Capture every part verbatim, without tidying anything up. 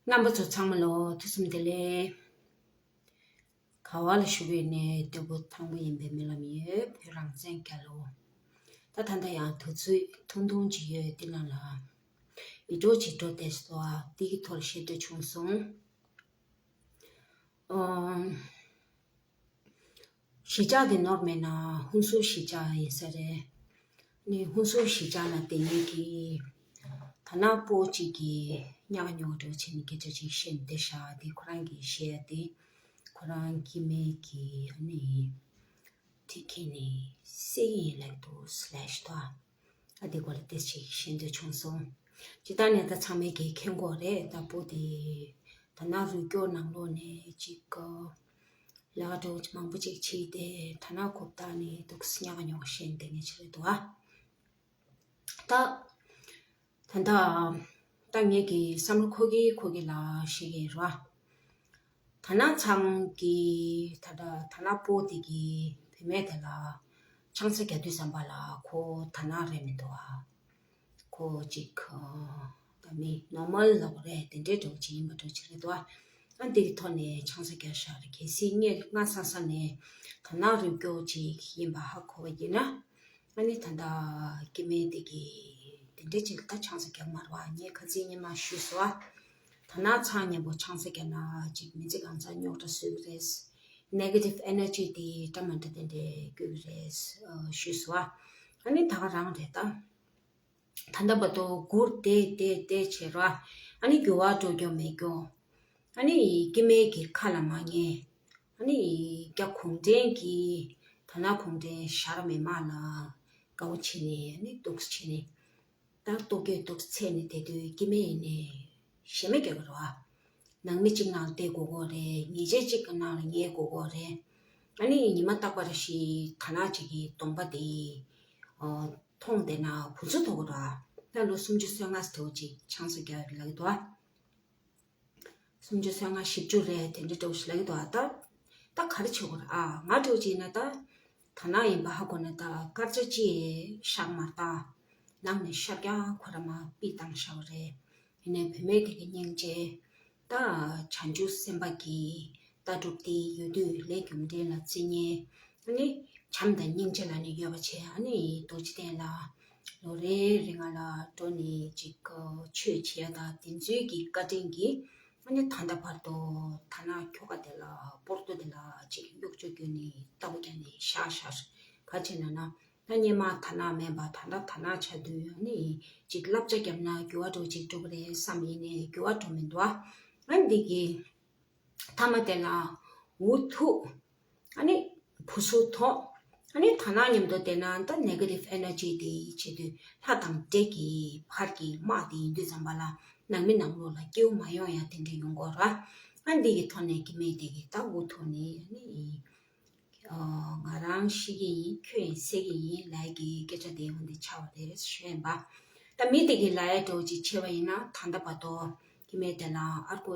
རྣམ་པ་ཚོ་ཚང་མ་ལོ་ཐུགས་བསམ་བདེ་ལེགས། ག་བ་ལ་བཞུགས་ཡོད་ནས་སྟོན་པ་ཐང་པོ་ཡིན་པའི་སྨོན་ལམ་ཡོད། བོད་རང་བཙན་རྒྱལ་ལོ། ད་ད་ལྟ་ཡང་དུས་ཚོད་ཐུང་ཐུང་ཅིག་ཡོད་དེ་ནང་ལ་ཡིད་འགྲོ་ཅིག་འགྲོ་བསྡད་སོ། དེ་གི་ཐོག་ལ་བཤད་འདོད་བྱུང་སོང་། ཨོ། གཞིས་ཆགས་དེ་ནོར་མེད་ན་ཧུན་སུར་གཞིས་ཆགས་ཡིན་ས་རེད། ནི་ཧུན་སུར་གཞིས་ཆགས་ལ་དེ་ཉིད་ཀྱི་ད་ན་པོ་གཅིག་གི་ཉག་ཉོག་འགྲོ་ཆེ་ནི་སྐད་ཆ་ཅིག་བཤད་འདི་ཤ་དེ་ཁོ་རང་གི་བཤད་དེ་ཁོ་རང་སྐྱེ་དམན་གྱི་ནི་དེ་ཁྱེད་ནི་སེ་ཡིན་ལེགས་འདུག་སླེ་ཤི་ཏོ། ཨ་དེ་སྐོར་ལ་ཏེས་ཅིག་ཤེས་འདོད་བྱུང་སོང་། ཇི་ལྟར་ནས་ད་ཚང་མས་ཀྱི་མཁྱེན་གོ་རེད། ད་པོ་དེ་ད་ན་རུ་སྐྱོར་ནང་ལོགས་ནས་ཅིག་ལས་ཀ་འདྲ་བོ་ཅིག་མང་པོ་ཅིག་བྱས་ཏེ་ད་ན་ཁོབ་ད་ནི་འདུག་སྙག་ཉོག་ཤེས་འདི་ནས་ཆེ་རེད་འདུག་ཨ། ད་ད་ད་ད་ངས་ཀྱི་བསམ་བློ་ཁོ་གི་ཁོ་གི་ལ་ཤེས་ཀྱི་རོ། ད་ན་ཚང་གི་ད་ད་ད་ན་པོ་དེ་གི་བུད་མེད་དེ་ལ་ཆང་ས་རྒྱག་དུས་ཙམ་པ་ལ་ཁོ་ད་ན་རེད་མི་འདུག་ཨ། ཁོ་ཅིག་ད་མི་ནོར་མལ་ལོག་རེད་དེ་འདྲའི་འགྲོ་ཅིག་ཡིན་པ་འགྲོ་ཅིག་རེད་འདུག་ཨ། ཨ་འདི་གི་ཐོག་ནས་ཆང་ས་རྒྱག་ཤག་རེད། གལ་སྲིད་ངས་སྔ་ས་ས་ནས་ད་ན་རུ་སྐྱོ་ཅིག་ཡིན་པ་ཧ་གོ་བ་ཡིན་ན། ཨ་ནི་ད་ལྟ་སྐྱེ་དམན་དེ་གི་དེ་འདྲའི་ཅིག་ད་ཆང་ས་རྒྱག་མ་རེད་བ། ངས་ཁ་ཚིག་སྙན་མ་ཞུས་སོ། ད་ན་ཚང་མཉམ་པོ་ཆང་ས་རྒྱག་ན་ཅིག་མི་ཚེ་གང་ཚ་རྙོག་དྲ་བཟོ་གི་རེད། ནེ་གེ་ཊིབ་ཨེ་ནར་ཇི་དེ་འདྲ་མ་འདྲ་དེ་འདྲའི་སྐྱོ་གི་རེད་ཞུས་སོ། ཨ་ནི་ད་ག་རང་རེད་ད། ད་ལྟ་བར་དུ་སྒུར་ཏེ་ཏེ་ཏེ་བྱེད་རོགས། ཨ་ནི་འགྱུར་བ་འགྲོ་རྒྱུ་མེད་རྒྱུ། ཨ་ནི་སྐྱེ་དམན་གྱི་ཁ་ལ་མ་ཉན། ཨ་ནི་རྒྱ་གུང་ཁྲན་གྱི་ད་ན་གུང་ཁྲན་ཞར་མི་མང་ལ་དགའ་བོ་བྱེད་ནས་ཨ་ནི་སྡུག་བྱེད་ནས། ད་ལྟོ་གོས་སྡུག་ཚད་ནས་དེ་དུས་སྐྱེ་དམན་ཡིན་ནས་ཞེ་མེད་རྒྱག་གི་རོགས། ནང་མི་གཅིག་ནང་བསྡད་དགོས་དགོས་རེད། ཉལ་ཆས་གཅིག་གི་ནང་ལ་ཉལ་དགོས་དགོས་རེད། ཨ་ནི་ཉི་མ་རྟག་པར་ཞིག་ད་ན་གཅིག་གི་གདོང་པ་དེ་མཐོང་བསྡད་ན་བུ་ཚོ་དོགས་ར། ད་ལོ་སུམ་ཅུ་སོ་ལྔ་ཙམ་ཅིག་ཆང་ས་རྒྱག་ལབ་ཀྱི་འདུག་ཨ། སུམ་ཅུ་སོ་ལྔ་བཞི་བཅུ་རེད་དེ་འདྲ་འདྲ་བོ་ཞིག་ལབ་ཀྱི་འདུག་ཨ། ད་ད་ག་རེ་བྱེད་དགོས་ར། ཨ་ང་འདྲ་བོ་ཅིག་ཡིན་ན་ད་ད་ན་ཡིན་པ་ཧ་གོ་ན་ད་སྐར་ཆ་གཅིག་བཞག་མ་ད་ནང་ནས་ཤར་རྒྱག་ཁོ་ར་མ་པི་བཏང་བཞག་རེད། ཡིན་ནའི་བུད་མེད་དེ་གི་སྙིང་རྗེ། ད་བྱང་ཆུབ་སེམས་དཔའ་གི་ལྟ་གྲུབ་དེ་ཡོད་དུས་ལས་རྒྱུ་འབྲས་ལ་བརྩི་ཉེན། ཨ་ནི་བྱམས་དང་སྙིང་རྗེ་ལ་ནི་ཡོད་པ་བྱས། ཨ་ནི་རྡོ་རྗེ་གདན་ལ་ལོ་རེ་རེ་ང་ལ་འགྲོ་ནས་ཅིག་ཆོས་བྱེད་ཡ་དང་དེ་ཚོའི་གི་བཀའ་དྲིན་གྱིས་ཨ་ནི་ད་ལྟ་བར་དུ་ད་ན་ཁྱོ་ག་དེ་ལ་སྤོར་ཏོ་དེ་ལ་ཅིག་གཡོག་བཅོ་བརྒྱབ་ནས་ལྟ་བུ་བརྒྱབ་ནས་བཞག་བཞག་ག་བྱས་ན་ན། ད་སྔོན་མ་ད་ན་མེད་པ་ད་ལྟ་ད་ན་ཆགས་དུས་ནི་ཅིག་བསླབ་བྱ་བརྒྱབ་ན་འགྱུར་བ་འགྲོ་ཅིག་འགྲོ་གི་རེད་བསམ་ཡིན་ནའི་འགྱུར་བ་འགྲོ་མི་འདུག་ཨ་འདི་གི་མཐའ་མ་དེ་ལ་འུ་ཐུག་ཨ་ནི་བུ་སུ་ཐོག་ཨ་ནི་ད་ན་མཉམ་དུ་བསྡད་ན་ད་ནེ་གེ་ཊིབ་ཨེ་ནར་ཇི་དེ་བྱེད་དུས་ལྷ་དང་འདྲེ་གི་བར་གྱི་དམག་དེ་ཡིན་དུས་ཙམ་པ་ལ་ནང་མི་ནང་ལོགས་ལ་སྐྱེ་བོ་མ་ཡོང་ཡ་དེ་འདྲ་ཡོང་གོ་ར། ཨ་འདི་གི་ཐོག་ནས་སྐྱེ་དམན་དེ་གི་ད་འུ་ཐུག་ནི་ཨ་ནི། ང་རང་ཤེས་ཀྱི་ཡིན། ཁྱོད་ཡིན་གསལ་གྱི་ཡིན་ལབ་ཀྱི་སྐད་ཆ་དེ་འོ་འདི་ཆགས་པ་རེད་ཞུ་ཡིན་པ། ད་མི་དེ་གི་ལབ་ཡ་འདྲ་བོ་ཅིག་བྱས་པ་ཡིན་ན་ད་ལྟ་བར་དུ་སྐྱེ་དམན་དེ་ལ་ཨར་ཀོ་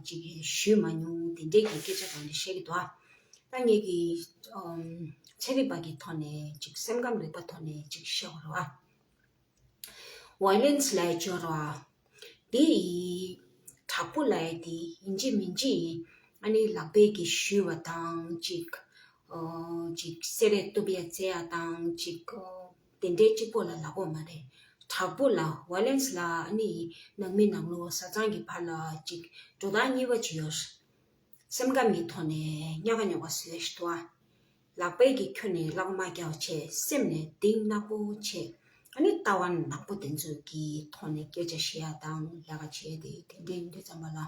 ཅིག་ཞུས་མ་མྱོང་དེ་འདྲས་ཀྱི་སྐད་ཆ་དང་འདི་བཤད་ཀྱི་འདུག་ཨ། ད་ངེད་ཀྱི་ཚན་རིག་པ་གི་ཐོག་ནས་ཅིག་སེམས་ཁམས་རིག་པ་ཐོག་ནས་ཅིག་བཤད་པ་རེད་བ། ཝའི་ལེན་སི་ལབ་ཡ་སྦྱོར་བ། དེ་ཡི་དྲག་པོ་ལབ་ཡ་དེ་ཡིན་གཅིག་མིན་གཅིག་ཨ་ནི་ལག་པས་ཀྱི་གཞུས་པ་དང་ཅིག་ཨོ་ཅིག་སེ་རས་གཏུབ་ཡ་རྩེ་ཡ་དང་ཅིག་ཨོ་དེ་འདྲའི་གཅིག་པོ་ལ་ལབ་དགོས་མ་རེད། དྲག་པོ་ལ་ཝའི་ལེན་སི་ལ་ཨ་ནི་ནང་མི་ནང་ལོགས་བཟའ་ཚང་གི་བར་ལ་ཅིག་འགྲོ་སྟངས་གཉིས་པ་ཅིག་ཡོད། སེམས་ཁམས་ཀྱི་ཐོག་ནས་ཉག་ག་ཉོག་ག་བཟོས་ཤི་ཏོ། ལག་པས་ཀྱིས་ཁྱོན་ནས་ལག་མ་རྒྱག་བྱས་སེམས་ནས་གཏིང་ནག་པོ་བྱས། ཨ་ནི་ལྟ་བ་ནག་པོ་དེ་ཚོའི་གི་ཐོག་ནས་སྐད་ཆ་བཤད་ཡ་དང་ལས་ཀ་བྱས་ཏེ་དེ་འདྲ་ཡིན་དུས་ཙམ་པ་ལ་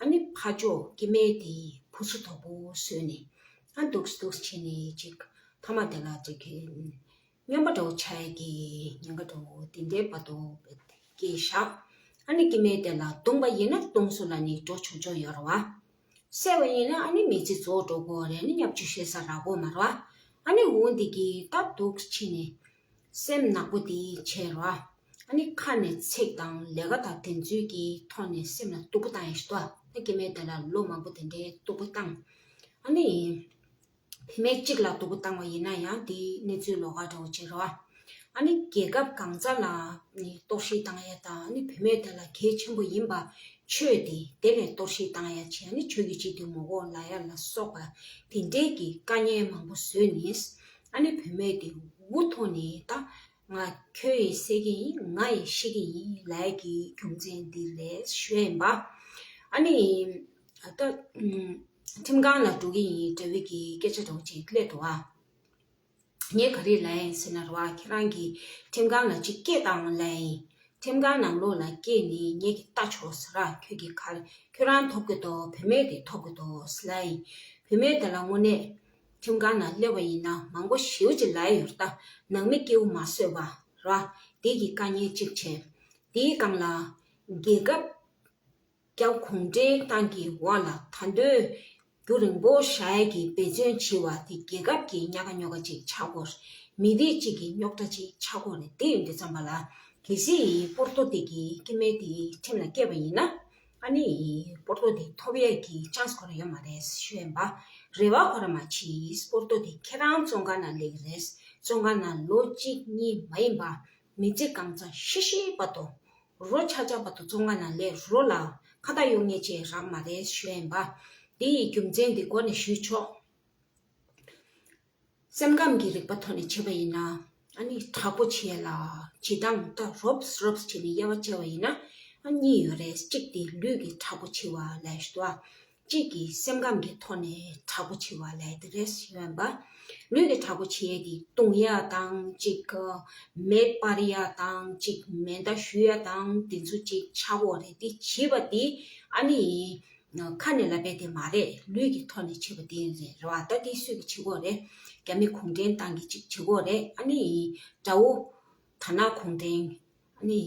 ཨ་ནི་ཕར་ཕྱོགས་སྐྱེ་དམན་དེ་བུ་ཚོ་དོག་པོ་བཟོས་ནས་ཨ་འདུག་འདུག་བྱས་ནས་ཅིག་མཐའ་མ་དེ་ལ་ཅིག་གི་སྨྱོན་པ་འདྲ་བོ་ཆགས་ཡས་ཀྱི་ཉེན་ཁ་འདྲ་བོ་དེ་འདྲའི་བར་དུ་སྐྱེས་བཞག་ཨ་ནི་སྐྱེ་དམན་དེ་ལ་བརྡུངས་པ་ཡིན་ན་བརྡུངས་སུ་ལ་ནི་འགྲོ་ཆོག་ཆོག་ཡོད་རེད་བ། བསད་པ་ཡིན་ན་ཨ་ནི་མི་ཚེ་རྫོགས་འགྲོ་གི་རེད། ཨ་ནི་བརྙས་བཅོས་བྱེད་ས་རག་གི་མ་རེད་བ། ཨ་ནི་འོ་འདི་གི་ད་འདུག་ཕྱིན་ནས་སེམས་ནག་པོ་དེ་བྱས་རེད་བ། ཨ་ནི་ཁ་ནས་ཚིག་དང་ལས་ཀ་དང་དེ་ཚོའི་གི་ཐོག་ནས་སེམས་ལ་སྡུག་པོ་བཏང་ཡ་ཞིག་འདུག་ཨ་སྐྱེ་དམན་དེ་ལ་ལོ་མང་པོ་དེ་འདྲའི་སྡུག་པོ་བཏང་། ཨ་ནི། བུད་མེད་གཅིག་ལ་སྡུག་པོ་བཏང་བ་ཡིན་ན་ཡང་དེའི་གནས་ཚུལ་ལོགས་ཀ་འདྲ་བོ་ཅིག་རེད་བ། ཨ་ནི་རྒྱལ་ཁབ་གང་ས་ལ་ནི་གཏོར་བཤིག་བཏང་ཡ་དང་། ཨ་ནི་བུད་མེད་དེ་ལ་གལ་ཆེན་པོ་ཡིན་པ་ཆོས་དེ་དེ་ལས་གཏོར་བཤིག་བཏང་ཡ་བྱས། ཨ་ནི་ཆོས་ཀྱི་སྤྱི་འཐུས་མི་དགོས་ལབ་ཡ་ལ་སོགས་པ་དེ་འདྲའི་གི་དཀའ་ངལ་མང་པོ་བཟོས་ནས། ཨ་ནི་བུད་མེད་དེ་འུ་ཐོག་ནས་ད་ང་ཁྱོད་ཡིས་བསད་ཀྱི་ཡིན། ང་ཡིས་ཤི་གི་ཡིན་ལབ་ཡ་གི་རྒྱུ་མཚན་འདི་རེད་ཞུ་ཡ་ཡིན་པ། ཨ་ནི་ད་ཁྲིམས་ཁང་ལ་འགྲོ་གི་ཡིན་འདྲ་བའི་གི་སྐད་ཆ་འདྲ་བོ་ཅིག་སླེབས་འདུག་ཨ། ངས་ག་རེ་ལབ་ཡིན་ཟེར་ན་རེད་བ། ཁྱེད་རང་གིས་ཁྲིམས་ཁང་ལ་ཅིག་སྐད་བཏང་ལབ་ཡིན། ཁྲིམས་ཁང་ནང་ལོགས་ལ་སྐྱེལ་ནས་ངེད་ཀྱིས་ལྟ་ཆོག་ཟེར་ར། ཁྱོད་ཀྱིས་ག་རེ་ཁྱོད་རང་ཐོབ་ཀྱི་འདུག་བུད་མེད་དེ་ཐོབ་ཀྱི་འདུག་ཟེར་ལབ་ཡིན། བུད་མེད་དེ་ལ་དངོས་གནས་ཁྲིམས་ཁང་ནང་སླེབས་པ་ཡིན་ན་མང་པོ་ཞེ་པོ་ཅིག་ལབ་ཡོད་རེད། ད་ནང་མི་སྐྱིད་པོ་མ་བཟོས་པ་ར། དེ་གི་དཀའ་ངལ་གཅིག་བྱས། དེའི་སྒང་ལ་རྒྱལ་ཁབ་རྒྱ་གུང་ཁྲན་ཏང་གི་འོག་ལ་ད་དུང་རྒྱུན་རིང་པོ་བཞག་ཡས་ཀྱི་འབད་བརྩོན་བྱེད་པ་དེ་རྒྱལ་ཁབ་ཀྱི་ཉག་ག་ཉོག་ག་ཅིག་ཆགས་ཀྱི་ཡོད་རེད། མི་རིགས་གཅིག་གི་རྙོག་དྲ་ཅིག་ཆགས་ཀྱི་ཡོད་རེད། དེ་ཡིན་དུས་ཙམ་པ་ལ་གལ་སྲིད་པོར་ཏོ་དེ་གི་སྐྱེ་དམན་དེ་ཁྲིམས་ལ་བཀལ་བ་ཡིན་ན། ཨ་ནི་པོར་ཏོ་དེ་ཐོབ་ཡས་ཀྱི་ཅན་སི་ཁོ་རང་ཡོད་མ་རེད་ཞུ་ཡིན་པ། རེ་བ་ཁོ་རང་མ་བྱེད། པོར་ཏོ་དེ་ཁྱེད་རང་བཙོན་ཁང་ནང་སླེབས་ཀྱི་རེད། བཙོན་ཁང་ནང་ལོ་གཅིག་གཉིས་མ་ཡིན་པ་མི་ཚེ་གང་ཚང་ཤི་ཤི་བར་དུ། རོ་ཆག་ཆག་བར་དུ་བཙོན་ཁང་ནང་སླེབས། རོ་ལ་ཁ་བཏགས་གཡུག་མཁན་ཅིག་རག་མ་རེད་ཞུ་ཡིན་པ། དེ་ཡི་རྒྱུ་མཚན་འདི་མགོ་ནས་ཞུས་ཆོག་སེམས་ཁམས་ཀྱི་རིག་པ་ཐོག་ནས་བྱས་པ་ཡིན་ན། ཨ་ནི་དྲག་པོ་བྱེད་ལ་བྱེད་སྟངས་ད་རོབ་རོབ་བྱས་ནས་དབྱེ་བ་ཕྱེ་བ་ཡིན་ན། ཨ་གཉིས་ཡོད་རེད། གཅིག་དེ་ལུས་ཀྱི་དྲག་པོ་བྱེད་པ་ལབ་ཞུ་དོ། གཅིག་གིས་སེམས་ཁམས་ཀྱི་ཐོག་ནས་དྲག་པོ་བྱེད་པ་ལབ་དེ་རེད་ཞུ་ཡིན་པ། ལུས་ཀྱི་དྲག་པོ་བྱེད་ཡས་དེ་རྡུང་ཡ་དང་གཅིག་མེ་སྤར་ཡ་དང་གཅིག་མེ་མདའ་གཞུ་ཡ་དང་དེ་ཚོ་གཅིག་ཆགས་ཀྱི་ཡོད་རེད། དེ་བྱེད་པ་དེ་ཨ་ནི་ཁ་ནས་ལབ་པ་དེ་མ་རེད། ལུས་ཀྱི་ཐོག་ནས་བྱེད་པ་དེ་རེད་རེད་བ། ད་དེ་སུས་ཀྱིས་བྱེད་ཀྱི་ཡོད་རེད། རྒྱ་མི་གུང་ཁྲན་ཏང་གིས་གཅིག་བྱེད་ཀྱི་ཡོད་རེད། ཨ་ནི་དགྲ་བོ་དར་ནག་གུང་ཁྲན། ཨ་ནི་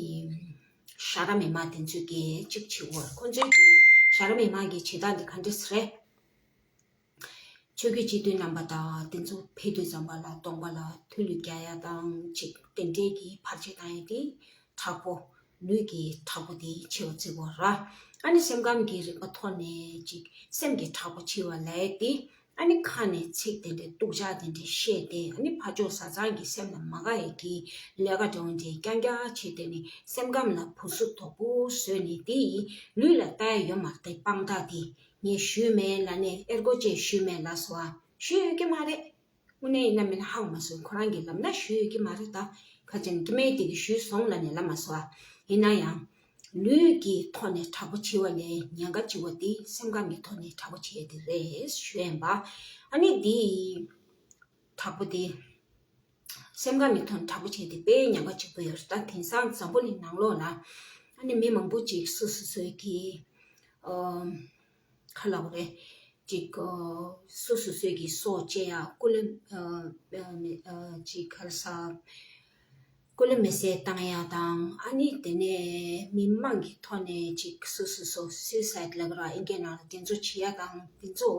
ཞྭ་ར་མི་མང་དེ་ཚོས་ཀྱིས་གཅིག་བྱེད་ཀྱི་ཡོད་རེད། ཁོ་ཚོས་ཀྱིས་ཞྭ་ར་མི་མང་གི་བྱེད་སྟངས་དེ་ག་འདྲས་རེད། ཆོས་བརྒྱུད་སྤྱི་འཐུས་རྣམ་པ་དང་དེ་ཚོ་ཕེབས་དུས་ཙམ་པ་ལ་གདོང་པ་ལ་ཐུ་ལུད་རྒྱག་ཡ་དང་གཅིག་དེ་འདྲས་ཀྱི་བར་ཆད་བཏང་ཡ་དེ་དྲག་པོ། ལུས་ཀྱི་དྲག་པོ་དེ་བྱེད་པ་བརྩི་དགོས་ར། ཨ་ནི་སེམས་ཁམས་ཀྱི་རིག་པ་ཐོག་ནས་གཅིག་སེམས་ཀྱི་དྲག་པོ་བྱེད་པ་ལབ་ཡ་དེ། ཨ་ནི་ཁ་ནས་ཚིག་དེ་འདྲའི་སྡུག་ཅག་དེ་འདྲའི་བཤད་དེ། ཨ་ནི་ཕར་ཕྱོགས་བཟའ་ཚང་གི་སེམས་ལ་མ་དགའ་ཡས་ཀྱི་ལས་ཀ་འདྲ་བོ་འདྲའི་རྐྱང་རྐྱང་བྱས། དེ་ནི་སེམས་ཁམས་ལ་བུ་སུ་དོག་པོ་བཟོས་ནས་དེ་ཡིས་ལུས་ལ་ལྟ་ཡ་ཡོད་མ་རེད། དཔང་རྟགས་དེ་ངས་ཞུས་མེད་ལབ་ནས་ཨེར་གོ་ཅེས་ཞུས་མེད་ལབ་སོང་ཨ། ཞུས་ཡོད་ཀྱི་མ་རེད། དངོས་གནས་ཡིན་ན་མིན་ན་ཧ་གོ་མ་སོང་། ཁོ་རང་གིས་ལབ་ན་ཞུས་ཡོད་ཀྱི་མ་རེད། ད་ཁ་ཅན་ཀི་མེད་དེ་གི་ཞུས་སོང་ལབ་ནས་ལབ་མ་སོང་ཨ། ཡིན་ན་ཡང་། ལུས་ཀྱི་ཐོག་ནས་དྲག་པོ་བྱེད་པ་ལས་ཉེན་ཁ་ཆེ་བ་དེ་སེམས་ཁམས་ཀྱི་ཐོག་ནས་དྲག་པོ་བྱེད་ཡ་དེ་རེད་ཞུ་ཡིན་པ། ཨ་ནི་དེ་དྲག་པོ་དེ་སེམས་ཁམས་ཀྱི་ཐོག་ནས་དྲག་པོ་བྱེད་ཡ་དེ་དཔེ་ཉེན་ཁ་ཆེན་པོ་ཡོད་རེད། ད་དེང་སང་འཛམ་བུ་གླིང་ནང་ལོགས་ལ་ཨ་ནི་མི་མང་པོ་ཅིག་སོ་སོ་སོའི་གི་ཨ་ག་ལབ་དགོས་རེད། ཅིག་ཨ་སོ་སོ་སོའི་གི་སྲོག་བཅད་ཡ། སྐུ་ལུས་ཨ་ཨ་ཨ་ཅིག་ག་རེ་ཟ། སྐུ་ལུས་མེ་བསྲེགས་བཏང་ཡ་དང་། ཨ་ནི་དེ་ནས་མི་མང་གི་ཐོག་ནས་ཅིག་སོ་སོ་སོ་སུའི་སའིཌ་ལབ་ཀྱི་རེད་བ། ཨིན་སྐད་ནང་ལ་དེ་ཚོ་བྱེད་ཡ་དང་དེ་ཚོ།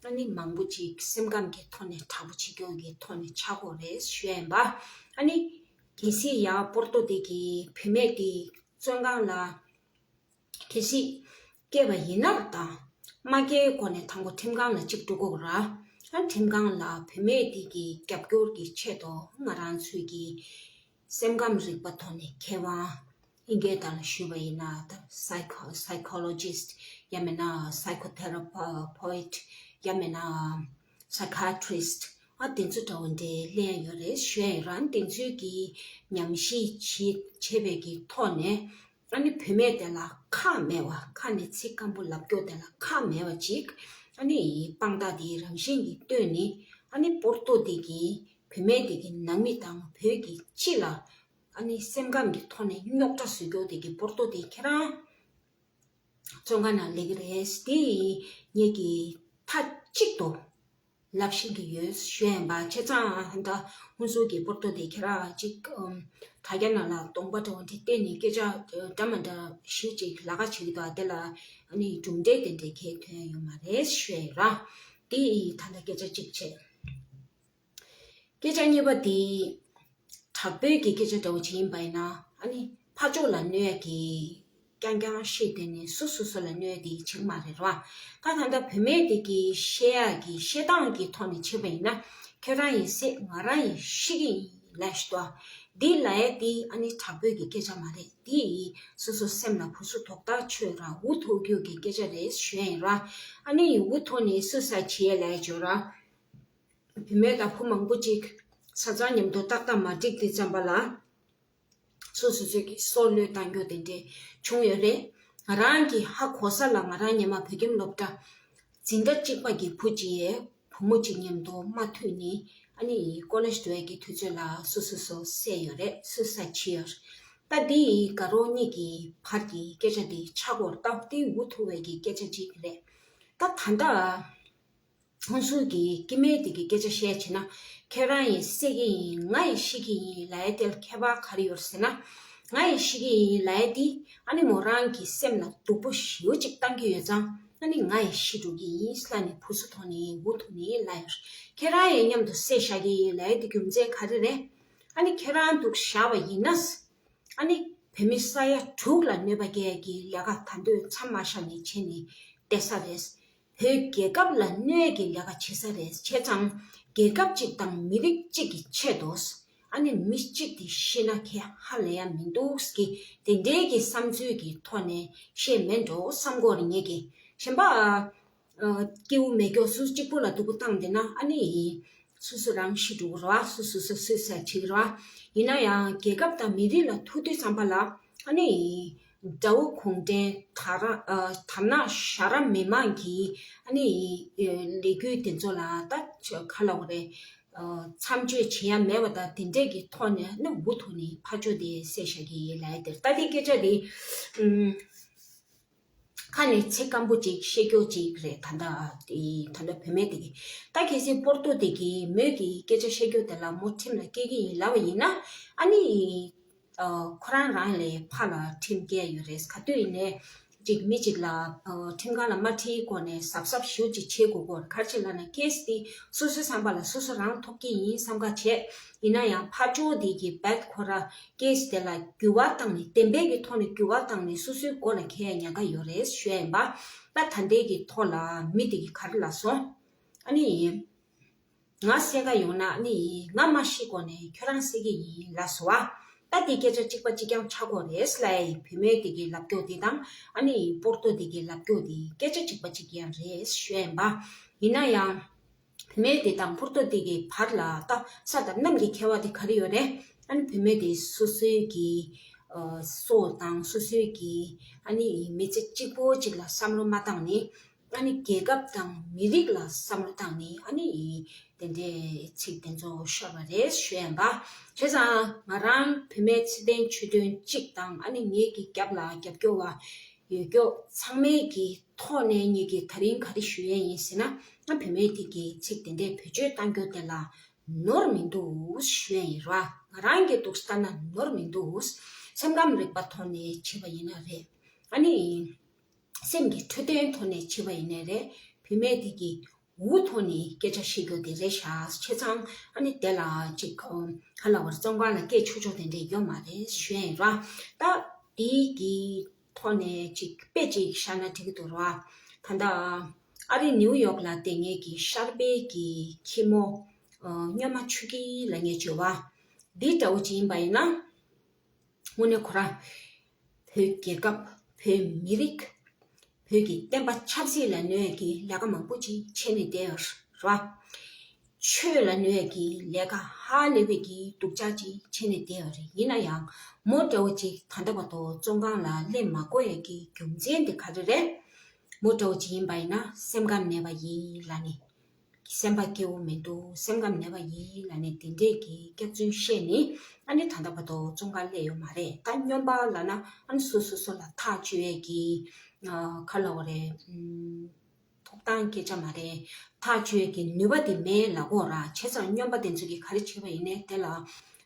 ཨ་ནི་མང་པོ་ཅིག་སེམས་ཁམས་ཀྱི་ཐོག་ནས་དྲག་པོ་བྱེད་རྒྱུ་གི་ཐོག་ནས་ཆགས་ཀྱི་ཡོད་རེད་ཞུ་ཡ་ཡིན་པ། ཨ་ནི་གལ་སྲིད་ཡང་པོར་ཏོ་དེ་གི་བུད་མེད་དེ་བཙོན་ཁང་ལ་གལ་སྲིད་སྐྱེས་པ་ཡིན་ན་ར། ད་མ་སྐྱེས་གོང་ནས་དང་པོ་ཁྲིམས་ཁང་ལ་གཅིག་འགྲོ་དགོས་ར། ཨ་ཁྲིམས་ཁང་ལ་བུད་མེད་དེ་གི་རྒྱབ་སྐྱོར་གྱི་ཆེད་དུ་ང་རང་ཚོའི་གི་སེམས་ཁམས་རིག་པ་ཐོག་ནས་མཁས་དབང་། ཨིན་སྐད་ཐོག་ལ་ཞུས་པ་ཡིན་ན་ད་སའི་ཁོ་སའི་ཁོ་ལོ་ཇིསྟ། ཡང་མིན་ན་སའི་ཁོ་ཐེ་ར་པོ་ཡིཊ། ཡང་མིན་ན་སའི་ཁ་ཡ་ཊི་རི་སྟ། ཨ་དེ་ཚོ་འདྲ་བོ་འདྲའི་ལེན་ཡོད་རེད་ཞུ་ཡ་ཡིན་ར། དེ་ཚོའི་གི་ཉམས་ཞིབ་བྱེད་བྱས་པའི་གི་ཐོག་ནས། ཨ་ནི་བུད་མེད་དེ་ལ་ཁག་མེད་པ། ཁ་ནས་ཚིག་སྐམ་པོ་ལབ་རྒྱུ་དེ་ལ་ཁག་མེད་པ་ཅིག་ཨ་ནི་དཔང་རྟགས་དེ་རང་བཞིན་གྱིས་བཏོན་ནས། ཨ་ནི་པོར་ཏོ་དེ་གིས་བུད་མེད་དེ་གི་ནང་མི་དང་བོད་ཀྱི་སྤྱི་ལ་ཨ་ནི་སེམས་ཁམས་ཀྱི་ཐོག་ནས་རྙོག་དྲ་བཟོ་རྒྱུ་དེ་གི་པོར་ཏོ་དེ་ཁྱེད་རང་བཙོན་ཁང་ནང་སླེབས་ཀྱི་རེད། དེ་ངེད་ཀྱིས་མཐའ་གཅིག་ཏུ་ལབ་ཤེས་ཀྱི་ཡོད་ཞུ་ཡ་ཡིན་པ། བྱས་ཙང་ད་ཧུན་སུར་གྱི་པོར་ཏོ་དེ་ཁྱེད་རང་ཅིག་ཨམ། དྲ་རྒྱ་ནང་ལ་གདོང་པ་འདྲ་བོ་འདི་བལྟས་ནས་སྐད་ཆ་འདྲ་མི་འདྲ་ཞིག་ཅིག་ལབ་ཁ་བྱེད་ཀྱི་འདུག་དེ་ལ་ཨ་ནི་གྲུབ་འབྲས་དེ་འདྲའི་གང་ཐོན་ཡོད་མ་རེད་ཞུ་ཡ་ཡིན་ར། དེ་ད་ལྟ་སྐད་ཆ་གཅིག་བྱས། སྐད་ཆ་གཉིས་པ་དེ། དྲག་པོའི་གི་སྐད་ཆ་འདྲ་བོ་ཅིག་ཡིན་པ་ཡིན་ན། ཨ་ནི་ཕར་ཕྱོགས་ལ་གནོད་ཡ་གི་རྐྱང་རྐྱང་བཤད་དེ་ནི་སོ་སོ་སོ་ལ་གནོད་ཡ་དེ་བྱེད་ཀྱི་མ་རེད་ར། ད་ད་ལྟ་བུད་མེད་དེ་གི་བཤད་ཡ་གི་བཤད་སྟངས་ཀྱི་ཐོག་ནས་བྱེད་པ་ཡིན་ན། ཁྱོད་རང་ཡིས་བསད། ང་རང་ཡིས་ཤི་གི་ཡིན་ལབ་ཞུ་དོ། འདི་ལབ་ཡ་འདི་ཨ་ནི་དྲག་པོའི་གི་སྐད་ཆ་མ་རེད། འདི་སོ་སོ་སེམས་ལ་བུ་སུ་དོག་ཐག་ཆོད་ར་འུ་ཐུག་རྒྱུ་གི་སྐད་ཆ་རེད་ཞུ་ཡ་ཡིན་ར། ཨ་ནི་འུ་ཐུག་ནི་སུ་ས་བྱེད་ལབ་ཡ་བྱོས་ར། བུད་མེད་དང་བུ་མང་པོ་ཅིག་ས་ཚང་མཉམ་དུ་ཏག་ཏག་མ་འགྲིག་དུས་ཙམ་པ་ལ། སོ་སོ་སོས་ཀྱི་སྲོག་བློས་བཏང་རྒྱུ་དེ་འདྲས་བྱུང་ཡོད་རེད། ང་རང་གི་ཧ་གོ་ས་ལ་ང་རང་སྔོན་མ་བོད་ཁྱིམ་སློབ་གྲྭ་འཛིན་གྲྭ་གཅིག་པ་གི་བུ་གཅིག་ཡས་བུ་མོ་གཅིག་མཉམ་དུ་མ་ཐུག་ནས་ཨ་ནི་ཀོ་ལེཇ་འགྲོ་ཡས་ཀྱི་དུས་ཚོད་ལ་སོ་སོ་སོ་བསད་ཡོད་རེད། སུ་ས་བྱེད་ཡོད་རེད། ད་འདི་དགའ་རོགས་གཉིས་ཀྱི་བར་གྱི་སྐད་ཆ་འདི་ཆག་སྒོར་ད་འདི་འུ་ཐུག་པའི་གི་སྐད་ཆ་གཅིག་རེད། ད་ད་ལྟ། ཧུན་སུར་གྱི་སྐྱེ་དམན་དེ་གི་སྐད་ཆ་བཤད་བྱས་ན། ཁྱེད་རང་ཡིན་བསད་ཀྱི་ཡིན། ང་ཡིན་ཤི་གི་ཡིན་ལབ་ཡ་དེ་ལ་ཁྱད་པར་ག་རེ་ཡོད་ཟེར་ན། ང་ཡིན་ཤི་གི་ཡིན་ལབ་ཡ་དེ་ཨ་ནི་མོ་རང་གི་སེམས་ལ་སྡུག་པོ་ཞེ་པོ་ཅིག་བཏང་གི་ཡོད་ཙང་ཨ་ནི་ང་ཡིན་ཤི་འགྲོ་གི་ཡིན་ལབ་ནས་བུ་སུ་ཐོག་ནས་འུ་ཐུག་ནས་ལབ་ཡོད། ཁྱེད་རང་ཡིན་མཉམ་དུ་བསད་བཞག་གི་ཡིན་ལབ་ཡ་དེ་རྒྱུ་མཚན་ག་རེ་རེད། ཨ་ནི་ཁྱེད་རང་འདུག་བཞག་པ་ཡིན་ན། ཨ་ནི་བོད་མི་ས་ཡ་དྲུག་ལ་གནོད་པ་སྐྱེལ་ཡ་གི་ལས་ཀ་ད་འདོད་མཚམས་མ་བཞག་ནས་བྱས་ནས་བསྡད་ས་རེད། བོད་རྒྱལ་ཁབ་ལ་གནོད་ཀྱི་ལས་ཀ་བྱེད་ས་རེད། བྱས་ཙང་རྒྱལ་ཁབ་གཅིག་དང་མི་རིགས་གཅིག་གི་ཆེད་དུ། ཨ་ནི་མི་གཅིག་དེ་ཤི་ན་ཁྱད་ཧ་ལས་ཡ་མི་འདུག་གི་དེ་འདྲའི་གི་བསམ་ཚུལ་གྱི་ཐོག་ནས་བཤད་མེད་འགྲོ་བསམ་གོ་རེ་ངེད་ཀྱི་གཞན་པ། སྐྱེ་བོ་མེད་སྐྱོ་སུ་གཅིག་པུ་ལ་སྡུག་པོ་བཏང་བསྡད་ན་ཨ་ནི། སུ་སུ་རང་ཤི་འགྲོ་གི་རེད་བ། སུ་སུ་སུ་སུ་ཟེར་བྱེད་ཀྱི་རེད་བ། ཡིན་ན་ཡང་རྒྱལ་ཁབ་དང་མི་རིགས་ལ་ཐུག་དུས་ཙམ་པ་ལ་ཨ་ནི། དགྲ་བོ་གུང་ཁྲན་དར་དར་ནག་ཞྭ་དམར་མི་མང་གིས་ཨ་ནི། ལས་འགུལ་དེ་ཚོ་ལ་ད་ཁ་ལོག་རེད། མཚམས་གཅོད་བྱེད་ཡ་མེད་པ་དང་དེ་འདྲས་ཀྱི་ཐོག་ནས་ནི་འུ་ཐུག་ནས་ཕར་ཕྱོགས་དེ་བསད་བཞག་གི་ཡིན་ལབ་ཡ་དེར་ད་དེ་སྐད་ཆ་དེ། ཁ་ནས་ཚིག་སྐམ་པོ་ཅིག་བཤད་རྒྱུ་ཅིག་རེད། ད་ལྟ་དེ་ད་ལྟ་བུད་མེད་དེ་གི་ད་གལ་སྲིད་པོར་ཏོ་དེ་གི་མོས་ཀྱི་སྐད་ཆ་བཤད་རྒྱུ་དེ་ལ་མོ་ཁྲིམས་ལ་སྐྱེལ་གི་ཡིན་ལབ་པ་ཡིན་ན་ཨ་ནི་ཁོ་རང་རང་ལས་ཕ་ལ་ཁྲིམས་སྐྱེལ་ཡོད་རེད། ག་དུས་ཡིན་ནའི་ཅིག་མི་ཅིག་ལ་ཁྲིམས་ཁང་ལ་མ་ཁྲིད་གོང་ནས་གཟབ་གཟབ་ཞུ་ཅིག་བྱེད་དགོས་གོ། ག་རེ་ལབ་ན་ཀེ་སི་དེ་སོ་སོའི་བསམ་པ་ལ་སོ་སོ་རང་ཐོབ་ཀྱི་ཡིན་བསམ་ཁ་བྱས། ཡིན་ན་ཡང་ཕར་ཕྱོགས་དེ་གི་བེད་ཁོ་ར་ཀེ་སི་དེ་ལ་འགྱུར་བ་བཏང་ནས་བདེན་པའི་གི་ཐོག་ནས་འགྱུར་བ་བཏང་ནས་སོ་སོའི་མགོ་ལ་འཁེལ་ཡ་ཉེན་ཁ་ཡོད་རེད་ཞུ་ཡ་ཡིན་པ། ད་ད་ལྟའི་གི་ཐོག་ལ་མི་དེ་གི་ག་རེ་ལབ་སོང་། ཨ་ནི་ང་བསད་ག་ཡོང་ན་ཨ་ནི་ང་མ་ཤི་གོང་ནས་ཁྱོད་རང་བསད་ཀྱི་ཡིན་ལབ་སོང་བ། ད་དེ་སྐད་ཆ་གཅིག་པ་གཅིག་རྐྱང་ཆགས་གོ་རེད་ལབ་ཡ་ཡིན། བུད་མེད་དེ་གི་ལབ་སྐྱོ་དེ་དང་ཨ་ནི་པོར་ཏོ་དེ་གི་ལབ་སྐྱོ་དེ་སྐད་ཆ་གཅིག་པ་གཅིག་རྐྱང་རེད་ཞུ་ཡ་ཡིན་པ། ཡིན་ན་ཡང་། བུད་མེད་དེ་དང་པོར་ཏོ་དེ་གི་བར་ལ་ད་ས་དང་གནམ་གྱི་ཁྱད་པར་དེ་ག་རེ་ཡོད་རེད། ཨ་ནི་བུད་མེད་དེ་སོ་སོའི་གི་ཨ་སྲོག་དང་སོ་སོའི་གི་ཨ་ནི་མི་ཚེ་གཅིག་པོ་གཅིག་ལ་བསམ་བློ་མ་བཏང་ནས་ཨ་ནི་རྒྱལ་ཁབ་དང་མི་རིགས་ལ་བསམ་བློ་བཏང་ནས་ཨ་ནི་དེ་འདྲའི་ཚིག་དེ་ཚོ་ཤོར་བ་རེད་ཞུ་ཡ་ཡིན་པ། བྱས་ཙང་ང་རང་བུད་མེད་ཚེ་བརྟན་ཆོས་སྒྲོན་གཅིག་དང་ཨ་ནི་ངེད་ཀྱི་རྒྱབ་ལ་རྒྱབ་སྐྱོར་བ། ཡོད་སྐྱོ་ཚང་མའི་གི་ཐོག་ནས་ངེད་ཀྱིས་ད་རིང་ག་རེ་ཞུ་ཡས་ཡིན་ཟེར་ན། ང་བུད་མེད་དེ་གི་ཚིག་དེ་འདྲའི་བེད་སྤྱོད་གཏང་རྒྱུ་དེ་ལ་ནོར་མི་འདུག་ཞུ་ཡས་ཡིན་ར། ང་རང་གི་འདུག་ལྟ་ན་ནོར་མི་འདུག་སེམས་ཁམས་རིག་པ་ཐོག་ནས་བྱས་པ་ཡིན་ན་རེད། ཨ་ནི། སེམས་ཀྱི་འཕྲོད་བསྟེན་ཐོག་ནས་བྱས་པ་ཡིན་ནའི་རེད། བུད་མེད་དེ་གི་འུ་ཐོག་ནས་སྐད་ཆ་བཤད་རྒྱུ་དེ་རེད་ཤག་བྱས་ཙང་ཨ་ནི་དེ་ལ་ཅིག་ག་ལ་བར་བཙོན་ཁང་ལ་སྐད་ཆོག་ཆོག་དེ་འདྲས་ཡོད་མ་རེད་ཞུ་ཡ་ཡིན་ར། ད་དེའི་གི་ཐོག་ནས་ཅིག་དཔེ་ཅིག་བཞག་ན་འགྲིག་གི་འདུག་ར། ད་ལྟ་ཨ་རི་ནིའུ་ཡོག་ལ་བསྡད་མཁན་གྱི་ཤར་པའི་གི་ཁྱི་མོ་སྨྱོན་མ་ཆུ་སྐྱིད་ལབ་མཁན་ཅིག་ཡོད་པ། འདི་འདྲ་བོ་ཅིག་ཡིན་པ་ཡིན་ན། དངོས་གནས་ཁོ་རང་བོད་རྒྱལ་ཁབ། བོད་མི་རིགས། བོད་ཀྱི་བསྟན་པ་ཆབ་སྲིད་ལ་གནོད་ཀྱི་ལས་ཀ་མང་པོ་ཅིག་བྱས་ནས་བསྡད་ཡོད་རེད་བ། ཆོས་ལ་གནོད་ཀྱི་ལས་ཀ་ཧ་ལས་པའི་གི་སྡུག་ཅག་ཅིག་བྱས་ནས་བསྡད་ཡོད་རེད། ཡིན་ན་ཡང་མོ་འདྲ་བོ་ཅིག་ད་ལྟ་བར་དུ་བཙོན་ཁང་ལ་སླེབས་མ་དགོས་ཡ་གི་རྒྱུ་མཚན་དེ་ག་རེ་རེད། མོ་འདྲ་བོ་ཅིག་ཡིན་པ་ཡིན་ན་སེམས་ཁམས་མེད་པ་ཡིན་ལབ་ནས། སེམས་པ་སྐྱིད་པོ་མི་འདུག་སེམས་ཁམས་ནད་པ་ཡིན་ལབ་ནས་དེ་འདྲས་ཀྱི་སྐྱག་རྫུན་བཤད་ནས་ཨ་ནི་ད་ལྟ་བར་དུ་བཙོན་ཁང་སླེབས་ཡོད་མ་རེད། ད་སྨྱོན་པ་ལབ་ན་ཨ་ནི་སོ་སོ་སོ་ལ་ཐག་གཅོད་ཡས་ཀྱི་ཁ་ལ་བ་རེད། ཐོབ་ཐང་སྐད་ཆ་མ་རེད། ཐག་གཅོད་ཀྱི་ནུས་པ་དེ་མེད་ལབ་དགོས་ར། བྱས་ཙང་སྨྱོན་པ་དེ་ཚོ་གིས་ག་རེ་བྱས་པ་ཡིན་ནའི་དེ་ལ་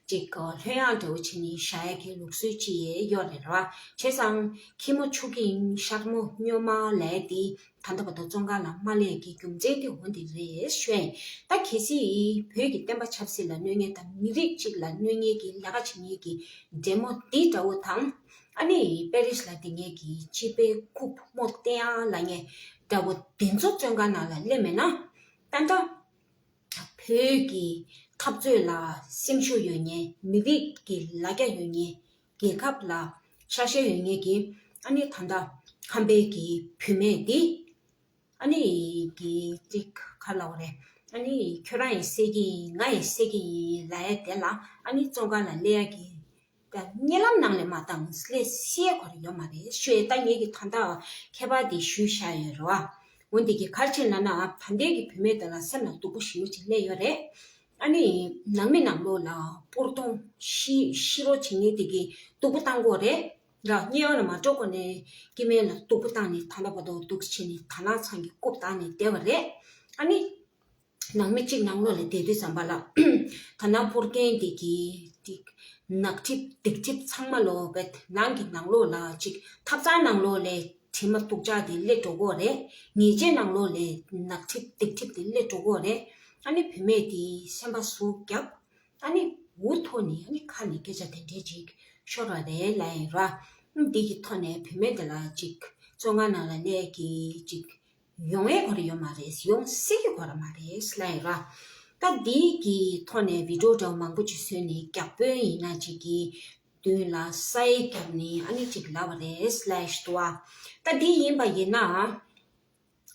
ཅིག་ལྷོད་ཡངས་འདྲ་བོ་བྱས་ནས་བཞག་ཡས་ཀྱི་ལུགས་སྲོལ་ཅིག་ཡོད་རེད་ར། བྱས་ཙང་ཁྱི་མོ་ཆུ་སྐྱིད་ཡིན་ཤར་མོ་སྨྱོན་མ་ལབ་ཡས་དེ། ད་ལྟ་བར་དུ་བཙོན་ཁང་ལ་མ་སླེབས་ཀྱི་རྒྱུ་མཚན་དེ་འོ་འདི་རེད་ཞུ་ཡ་ཡིན། ད་གལ་སྲིད་བོད་ཀྱི་བསྟན་པ་ཆབ་སྲིད་ལ་གནོད་མཁན་དང་མི་རིགས་གཅིག་ལ་གནོད་མཁན་གྱི་ལས་ཀ་བྱེད་མཁན་གྱི་འདྲེ་མོ་འདི་འདྲ་བོ་དང་། ཨ་ནི་པེ་རིས་ལ་བསྡད་མཁན་གྱི་སྤྱི་པའི་རྐུབ་མོ་བསྟན་ཡང་ལབ་མཁན་འདྲ་བོ་འདི་ཚོ་བཙོན་ཁང་ནང་ལ་སླེབས་མེད་ན། ད་ལྟ་བོད་ཀྱི་ འཐབ་རྩོད་ལ་སེམས་ཤུགས་ཡོད་མཁན། མི་རིགས་ཀྱི་ལ་རྒྱ་ཡོད་མཁན། རྒྱལ་ཁབ་ལ་ཆ་ཤས་ཡོད་མཁན་གྱི། ཨ་ནི་ད་ལྟ་ཁམས་པའི་གི་བུད་མེད་འདི། ཨ་ནི་གི་ཅིག་ག་ལབ་དགོས་རེད། ཨ་ནི་ཁྱོད་རང་ཡིས་བསད་ཀྱི་ཡིན། ང་ཡིས་བསད་ཀྱི་ཡིན་ལབ་ཡ་དེ་ལ། ཨ་ནི་བཙོན་ཁང་ལ་སླེབས་ཡ་གི་ད་བརྙན་ལམ་ནང་ལས་མ་བཏང་སླེབས་སའི་ཁོ་རང་ཡོད་མ་རེད། ཞུ་ཡས་ད་ངེད་ཀྱིས་ད་ལྟ་ཁྱད་པར་དེ་ཞུས་བཞག་ཡོད་རེད་བ། འོན་ཏེ་གི་ག་རེ་བྱས་ན་ན། ད་ལྟའི་གི་བུད་མེད་དེ་ལ་སེམས་ལ་སྡུག་པོ་ཞེ་པོ་ཅིག་སླེབས་ཡོད་རེད། ཨ་ནི་ནང་མི་ནང་ལོགས་ལ་སྤོར་ཐོང་ཤི་ཤི་རོ་བྱེད་མཁན་དེ་གི་སྡུག་པོ་བཏང་གི་ཡོད་རེད། ར་དམྱལ་བ་ལ་མ་འགྲོ་གོང་ནས་སྐྱེ་དམན་ལ་སྡུག་པོ་བཏང་ནས། ད་ལྟ་བར་དུ་སྡུག་བྱས་ནས་དར་ནག་ཚང་གི་རྐུབ་བཏགས་ནས་བསྡད་པ་རེད། ཨ་ནི་ནང་མི་གཅིག་ནང་ལོགས་ལ་བསྡད་དུས་ཙམ་པ་ལ། ད་ནང་སྤོར་མཁན་དེ་གིས་དེ་ནག་ཁྲིབས་སྡིག་ཁྲིབས་ཚང་མ་ལོག་པའི་ནང་གི་ནང་ལོགས་ལ་ཅིག་ཐབ་ཚང་ནང་ལོགས་ལས་དྲི་མ་སྡུག་ཅག་དེ་སླེབས་འགྲོ་གི་ཡོད་རེད། ཉལ་ཆས་ནང་ལོགས་ལས་ནག་ཁྲིབས་སྡིག་ཁྲིབས་དེ་སླེབས་འགྲོ་གི་ཡོད་རེད། ཨ་ནི་བུད་མེད་དེ་སེམས་པ་ཟུག་བརྒྱབ། ཨ་ནི་འུ་ཐུག་ནས། ཨ་ནི་ཁ་ནས་སྐད་ཆ་དེ་འདྲས་ཅིག་ཤོར་བ་རེད་ལབ་ཡིན་ར། འདི་གི་ཐོག་ནས་བུད་མེད་དེ་ལ་ཅིག་བཙོན་ཁང་ནང་ལ་སླེབས་ཀྱི་ཅིག་ཡོང་ཡས་ཁོ་རང་ཡོད་མ་རེད། ཡོང་སྲིད་ཀྱི་ཁོ་རང་མ་རེད་ལབ་ཡིན་ར། ད་འདི་གི་ཐོག་ནས་བི་ཌིའོ་འདྲ་བོ་མང་པོ་ཅིག་བཟོས་ནས། རྒྱ་དཔོན་ཡིན་ན་ཅིག་གི་མདུན་ལ་ས་ཡིག་བརྒྱབ་ནས། ཨ་ནི་ཅིག་ལབ་པ་རེད་ལབ་ཡིན་ཞུ་བ། ད་འདི་ཡིན་པ་ཡིན་ན།